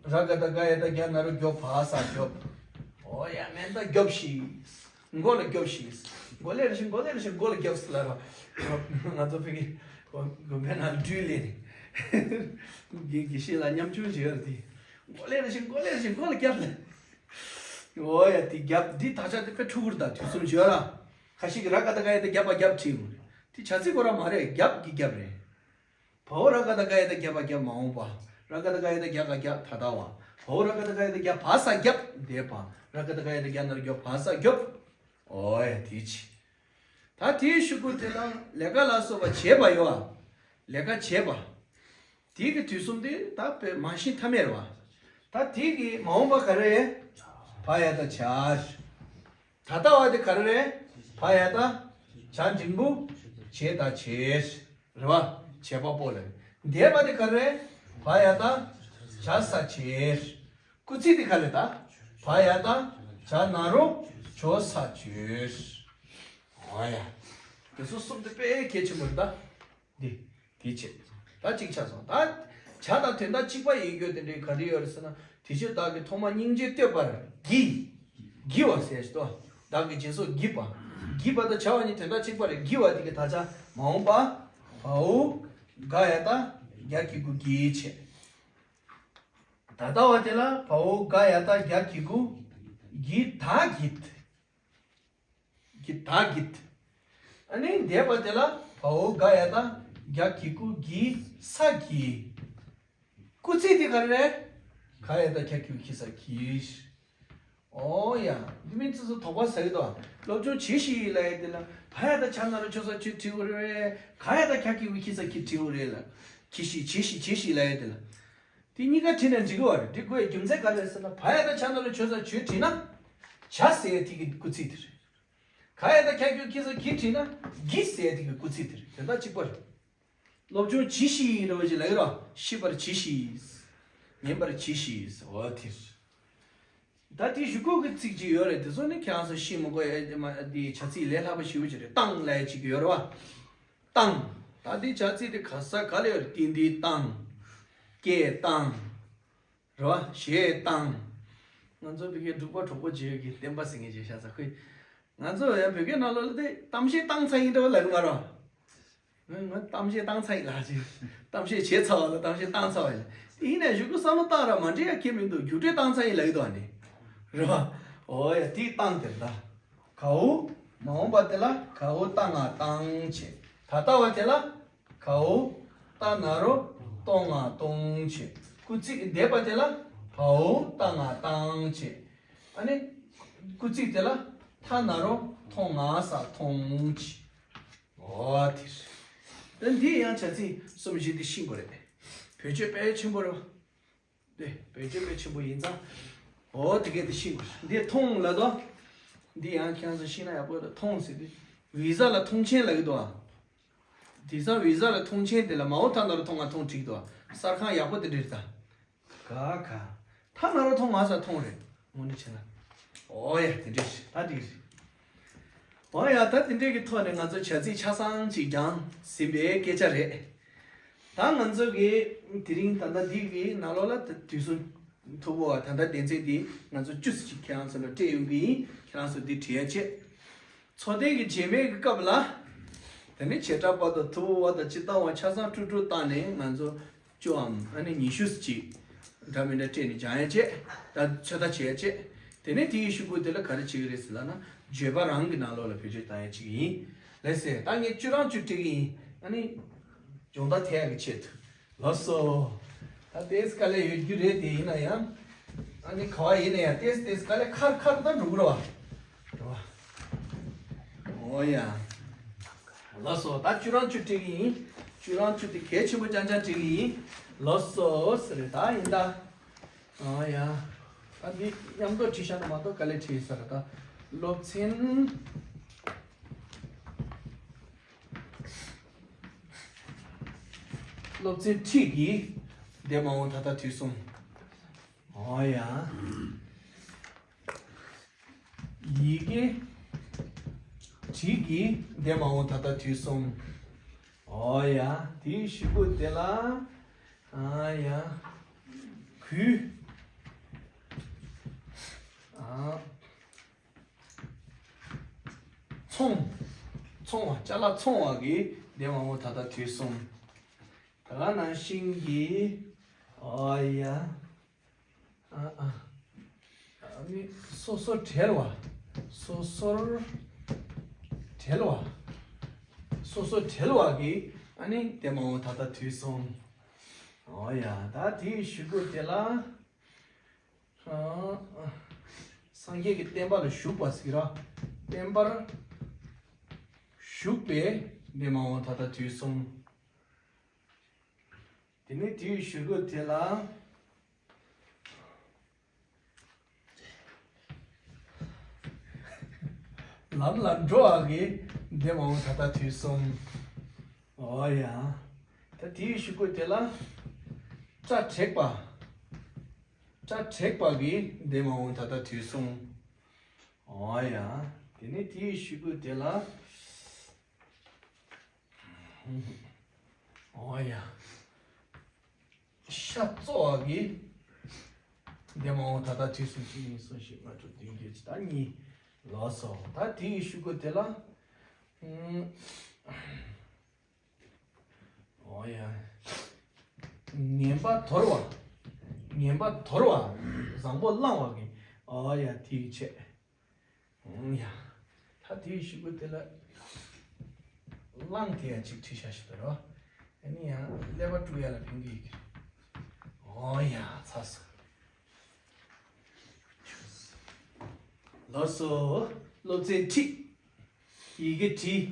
ར་ག་ད་ག་ཡ་ད་རྒྱ་ན་རོ་རྒྱོབ་བ་ས་རྒྱོབ། ཨོ་ཡ་མེ་མདའ་རྒྱོབ་ཤིག་མགོ་ལ་རྒྱོབ་ཤིག་མགོ་ལས་རེ་ཞིག་མགོ་ལས་རེ་ཞིག་མགོ་ལ་རྒྱོབ་སི་ལ་རོ། ང་ཚོ་ཕ་གི་དགོན་པའི་ནང་སྦྲུལ་ལས་ནི། དགེ་དགེ་བཤེས་ལ་ཉམ་ཆུང་ཞིག་ཡོད་རེད་དེ། མགོ་ལས་རེ་ཞིག་མགོ་ལས་རེ་ཞིག་མགོ་ལ་རྒྱོབ་ལ། ཨོ་ཡ་དེ་རྒྱབ་འདི་དག་ཆ་དེ་དཔེ་འཁྲུག་གི་རེད་ད། དུས་གསུམ་ཞིག་ཡོད་ར། ཁ་ཤས་ཀྱིས་ར་ག་ད་ག་ཡ་ད་རྒྱབ་པ་རྒྱབ་བྲིས་ཡོང་རེད། དེ་བྱ་ཚིག་ཁོ་རང་མ་རེད། རྒྱབ་ཀྱི་རྒྱབ་རེད། བའོ་ར་ག་ད་ག་ཡ་ད་རྒྱབ་པ་རྒྱབ་མ་འོངས་པ། ར་ག་ད་ག་ཡ་ད་རྒྱ་ག་རྒྱ་ད་ལྟ་བ། བའོ་ར་ག་ད་ག་ཡ་ད་རྒྱ་བ་ས་རྒྱབ་འདས་པ། ར་ག་ད་ག་ཡ་ད་རྒྱ་ན་རོ་རྒྱོབ་བ་ས་རྒྱོབ། ཨོ་ཡ་དེའི་ཆེད། ད་དེའི་གཞུག་གུ་དེ་ལ་ལས་ཀ་ལ་སོགས་པ་བྱེད་པ་ཡོད་ཨ། ལས་ཀ་བྱེད་པ། དེའི་གི་དུས་གསུམ་དེ་ད་དཔེ་མ་ཤི་ཐ་མེད་རེད་བ། ད་དེའི་གི་མ་འོངས་པ་ག་རེ་རེད། བ་ཡ་ད་བྱ། ད་ལྟ་བ་དེ་ག་རེ་རེད། བ་ཡ་ད་བྱ་འབྲིང་པོ་བྱེད་ད་བྱེད། རེད་བ། བྱེད་པ་པོ་ལས། འདས་པ་དེ་ག་རེ་རེད། བ་ཡ་ད་བྱ་ས་བྱེད། སྐུལ་ཚིག་དེ་ག་རེ་ད། བ་ཡ་ད་བྱ་ན་རོ་བྱོ་ས་བྱོས། ཨོ་ཡ། དེ་ཚོ་གསུམ་དེ་དཔེ་གལ་ཆེན་པོ་རེད་ད། འདི། དེའི་ཆེད། ད་གཅིག་ཆགས་སོང་། ད། བྱ་དང་དོན་དག་གཅིག་པ་ཡིན་རྒྱུ་དེ་འདྲའི་ག་རེ་ཡོད་རེད་ཟེར་ན། དེ་ཕྱིར་བདག་གིས་ཐོག་མར་སྙིང་རྗེ་བསྟོད་པར་བགྱི། བགྱི་བ་ཟེར་ཞིག་ཏོ། བདག་གིས་སྦྱིན་སོགས་བགྱིས་པ། བགྱིས་པ་དང་བྱ་བ་གཉིས་དོན་དག་གཅིག་པ་རེད། བགྱི་བ་དེ་གི་དག་ཆ་མ་འོངས་པ། བའོ། ག་ཡ་ད་རྒྱ་གི་གུ་བགྱིད་བྱས། ད་ལྟ་བ་དེ་ལ་བའོ་ག་ཡ་ད་རྒྱ་གི་གུ། བགྱིད་ད་བགྱིད། གི་ད་གི། ཨ་ནི་འདས་པ་དེ་ལ་བའོ་ག་ཡ་ད་རྒྱ་གི་གུ་གི་ས་གི། སྐུལ་ཚིག་དེ་ག་རེ་རེད། ག་ཡ་ད་རྒྱ་གི་གུ་གི་ས་གི། ཨོ་ཡ། འདི་མིན་ཙི་ཙི་དོགས་པ་ཟ་གི་འདུག་སློབ་སྦྱོང་བྱེད་ཤིག་ལབ་ཡ་དེ་ལ་བ་ཡ་ད་བྱ་ན་རོ་བྱོ་ས་བྱོས་བྲིས་དགོས་རེད། ག་ཡ་ད་རྒྱ་གི་གུ་གི་ས་གི་བྲིས་དགོས་རེད་ལ། གི་ཤིག་བྱེད་ཤིག་བྱེད་ཤིག་ལབ་ཡ་དེ་ལ། དེ་གཉིས་ཀ་བྲིས་ན་འགྲིག་གི་བ་རེད། འགྲིག་དགོས་རྒྱུ་མཚན་ག་རེ་རེད་ཟེར་ན། བ་ཡ་ད་བྱ་ན་རོ་བྱོ་ས་བྱོས་བྲིས་ན། བྱ་ཟེར་ཡ་དེ་གི་སྐུལ་ཚིག་དེ་རེད། ག་ཡ་ད་རྒྱ་གི་གུ་གི་ས་གི་བྲིས་ན་གི་ཟེར་ཡ་དེ་གི་སྐུལ་ཚིག་དེ་རེད། དོན་དག་གཅིག་པ་རེད། སློབ་སྦྱོང་བྱེད་ཤིག་རེད་བ་ཅིག་ལབ་ཀྱི་རེད་བ། ཤེས་པར་བྱེད་ཤིག་ཉན་པར་བྱེད་ཤིག་འོ་དེ་རེད། ད་དེ་གཞུག་གུ་གི་ཚིག་ཅིག་ཡོད་རེད། དེ་ཚོ་ནི་ཁྱེད་རང་ཚོ་ཤེས་མི་དགོས་ཡ། དེ་མ་དེ་བྱ་ཚིག་ལས་སླ་པོ་ཞེ་པོ་ཅིག་རེད། བཏང་ལབ་ཡ་ཅིག་ཡོད་རེད་བ། བཏང་། ད་འདི་བྱ་ཚིག་དེ་ག་ས་ག་ལ་ཡོད་རེད། ཏིང་འདི་བཏང་། སྐད་བཏང་། རེད་བ། གཞས་བཏང་། ང་ཚོ་བོད་སྐད་འབྲུག་པ་གྲོགས་པོ་བརྗེ་ཡོད་ཀྱི་བསྟན་པ་ཟེར་མཁན་ཅིག་ཤ་ཚ་ཁོས། ང་ཚོ་ཡང་བོད་སྐད་ནང་ལོགས་ལ་དེ་གཏམ་བཤད་བཏང་ཚར་ཡིན་འདྲ་བ་ལབ་ཀྱི་མ་རེད། ང་ང་གཏམ་བཤད་བཏང་ཚར་ཡིན་ལབ་ཅིག་གཏམ་བཤད་བྱས་ཚར་བ་ལ་གཏམ་བཤད་བཏང་ཚར་བ་ཡིན། དེ་ཡིན་ནའི་གཞུག་གུ་བསམ་བློ་བཏང་ར་མ་འདྲེས་ཡ་ཁྱད་མི་འདུག་རྒྱུགས་སྤྲོད་བཏང་ཚར་ཡིན་ལབ་ཀྱི་འདུག་ཨ་ནི། རེད་བ། འོ་ཡ། དེ་བཏང་དེ་ལ། གའུ། མ་འོངས་པ་དེ་ལ་གའུ་བཏང་ང་བཏང་བྱས། ད་ལྟ་བ་དེ་ལ། གའུ། ཏ་ན་རོ། གཏོང་ང་གཏོང་བྱས། སྐུལ་ཚིག་འདས་པ་དེ་ལ། བའུ་བཏང་ང་བཏང་བྱས། ཨ་ནི། སྐུལ་ཚིག་དེ་ལ། ཐ་ན་རོ། ཐོང་ང་ས་ཐོང་བྱས། འོ་དེ་རེད། ད་འདི་ཡང་བྱ་ཚིག་གསུམ་བཞི་དེ་ཤེས་དགོས་རེད། བེད་སྤྱོད་དཔེ་ཆེན་པོ་རེད་བ། དེ་བེད་སྤྱོད་དཔེ་ཆེན་པོ་ཡིན་ཙང་། འོ་དེ་གས་དེ་ཤེས་དགོས། འདི་མཐོང་ལབ་དོ། འདི་ཡང་ཁྱེད་རང་ཚོ་ཤེས་ན་ཡག་པོ་རེད། མཐོང་ཟེར་དུས་བི་ཟ་ལ་མཐོང་ཆེན་ལབ་ཀྱི་འདུག་ཨ། དེང་སང་བི་ཟ་ལ་མཐོང་ཆེན་དེ་ལ་མའོ་ཐ་ན་རོ་མཐོང་ང་མཐོང་བྲིས་འདུག་ཨ། གསར་ཁང་ཡག་པོ་དེ་འདྲ་རེད་ད། ག་ག་ཐ་ན་རོ་མཐོང་ང་ས་མཐོང་རེད། དངོས་གནས་བྱས་ན། འོ་ཡ། དེ་འདྲས་རེད། ད་འགྲིག་རེད། འོ་ཡ། ད་དེ་འདྲས་ཀྱི་ཐོག་ནས་ང་ཚོ་བྱ་ཚིག་ཆ་ཚང་ཅིག་སྦྱངས་ཟིན་པའི་སྐད་ཆ་རེད། ད་ང་ཚོ་གི་དེ་རིང་ད་ལྟ་འདི་གི་ནང་ལོགས་ལ་ད་དུས་གསུམ་མཐུ་བོ་བ་ད་ལྟ་སྡེ་ཚན་འདི་ང་ཚོ་བཅུ་ཙམ་ཅིག་ཁྱེད་རང་ཚོ་ལ་སྤྲད་ཡོང་གི་ཡིན། ཁྱེད་རང་ཚོ་འདི་བྲིས་ཡ་བྱེད། ཚོགས་ཐེངས་ཀྱི་རྗེས་མའི་གི་སྐབས་ལ། དེ་ནས་བྱེ་བྲག་པ་དང་མཐུ་བོ་བ་དང་སྤྱིར་བཏང་བ་ཆ་ཚང་དཀྲུག་དཀྲུག་བཏང་ནས་ང་ཚོ་བཅུའམ་ཨ་ནི་ཉི་ཤུ་ཙམ་ཅིག་འདྲ་མི་འདྲ་སྤྲད་ནས་སྦྱང་ཡ་བྱེད། ད་ཚོད་ལྟ་བྱེད་ཡ་བྱེད། དེ་ནས་དེའི་གཞུག་གུ་དེ་ལ་ག་རེ་བྱེད་ཀྱི་རེད་ཟེར་ལབ་ན། བརྗོད་པ་རང་གི་ནང་ལོགས་ལ་བེད་སྤྱོད་བཏང་ཡ་བྱེད་ཀྱི་ཡིན། ལགས་སེ། ད་ངས་བཅུ་རང་བཅུ་སྤྲད་ཀྱི་ཡིན། ཨ་ནི་སྦྱོང་བརྡར་ཐེབས་ཡ་གི་ཆེད་དུ། ལགས་སོ། ད་ཏོག་ཙམ་དཀའ་ལས་ཡོད་རྒྱུ་རེད། དེ་ཡིན་ན་ཡང་། ཨ་ནི་ག་བ་ཡིན་ན་ཡང་ཏོག་ཙམ་ཏོག་ཙམ་དཀའ་ལས་ཁག་ཁག་ད་འགྲོ་གི་རེད་བ། རེད་བ། འོ་ཡ། ལགས་སོ། ད་བཅུ་རང་བཅུ་སྤྲད་ཀྱི་ཡིན། བཅུ་རང་བཅུ་དེ་གལ་ཆེན་པོ་རྐྱང་རྐྱང་སྤྲད་ཀྱི་ཡིན། ལགས་སོ་ཟེར་རེད། ད་ཡིན་ད། འོ་ཡ། ད་འདི་མཉམ་དུ་བྲིས་བཞག་ན་མ་གཏོགས་དཀའ་ལས་འཕྲད་ས་རེད་ད། སློབ་ཚན། སློབ་ཚན་ཁྲིད་ཀྱི་འདས་མ་འོངས་ད་ལྟ་དུས་གསུམ། འོ་ཡ། ཡི་གེ་བྲིས་ཀྱི་འདས་མ་འོངས་ད་ལྟ་དུས་གསུམ། འོ་ཡ། དེའི་གཞུག་གུ་དེ་ལ། ཨ་ཡ། གུས། ཨ། ཚོང་། ཚོང་བ། ཅ་ལག་ཚོང་བ་གི་འདས་མ་འོངས་ད་ལྟ་དུས་གསུམ། ད་ག་ནང་བཞིན་གྱི། ཨ་ཡ། ཨ་ཨ། ཨ་ནི་སོ་སོར་བྲེལ་བ། སོ་སོར་བྲེལ་བ། སོ་སོར་བྲེལ་བ་གི། ཨ་ནི་འདས་མ་འོངས་ད་ལྟ་དུས་གསུམ། འོ་ཡ། ད་དེའི་གཞུག་གུ་དེ་ལ། ཨ་ཨ། སངས་རྒྱས་ཀྱི་བསྟན་པ་ལ་ཞུགས་པ་ཟེར་ར། བསྟན་པར་ཞུགས་པའི་འདས་མ་འོངས་ད་ལྟ་དུས་གསུམ། དེ་ནས་དེའི་གཞུག་གུ་དེ་ལ། ལམ་ལ་འགྲོ་བ་གི་འདས་མ་འོངས་ད་ལྟ་དུས་གསུམ། འོ་ཡ། ད་དེའི་གཞུག་གུ་དེ་ལ། སྐྲ་བྲེགས་པ། སྐྲ་བྲེགས་པ་གི་འདས་མ་འོངས་ད་ལྟ་དུས་གསུམ། འོ་ཡ། དེ་ནས་དེའི་གཞུག་གུ་དེ་ལ། འོ་ཡ། ཤ་བཙོ་བ་གི་འདས་མ་འོངས་ད་ལྟ་དུས་གསུམ། གཅིག་གཉིས་གསུམ་བཞི་ལྔ་དྲུག་བདུན་བརྒྱད་ཅུ། ད་གཉིས། ལགས་སོ། ད་དེའི་གཞུག་གུ་དེ་ལ། ཨུམ། འོ་ཡ། ངན་པ་དོར་བ། ངན་པ་དོར་བ། བཟང་པོ་བླང་བ་གི། འོ་ཡ། དེའི་ཆེད། ཨུམ་ཡ། ད་དེའི་གཞུག་གུ་དེ་ལ། བླང་དེ་ཡ་གཅིག་བྲིས་བཞག་ཞིག་དོར་བ། ཨ་ནི་ཡང་ཀླད་པ་དཀྲུག་ཡ་ལ་ཕན་གི་ཡིག་གི། འོ་ཡ། ཚར་སོང་། ལགས་སོ། སློབ་ཚན་ཁྲིད། ཡི་གེ་བྲིས།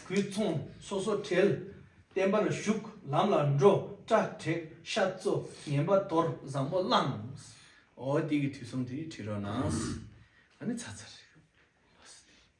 གུས་ཚོང་། སོ་སོར་བྲེལ། བསྟན་པར་ཞུགས། ལམ་ལ་འགྲོ། སྐྲ་བྲེགས། ཤ་བཙོ། ངན་པ་དོར། བཟང་པོ་བླང་། འོ་དེ་གི་དུས་གསུམ་དེ་བྲིས་རོགས་གནང་། ཨ་ནི་ཚར་ཚར།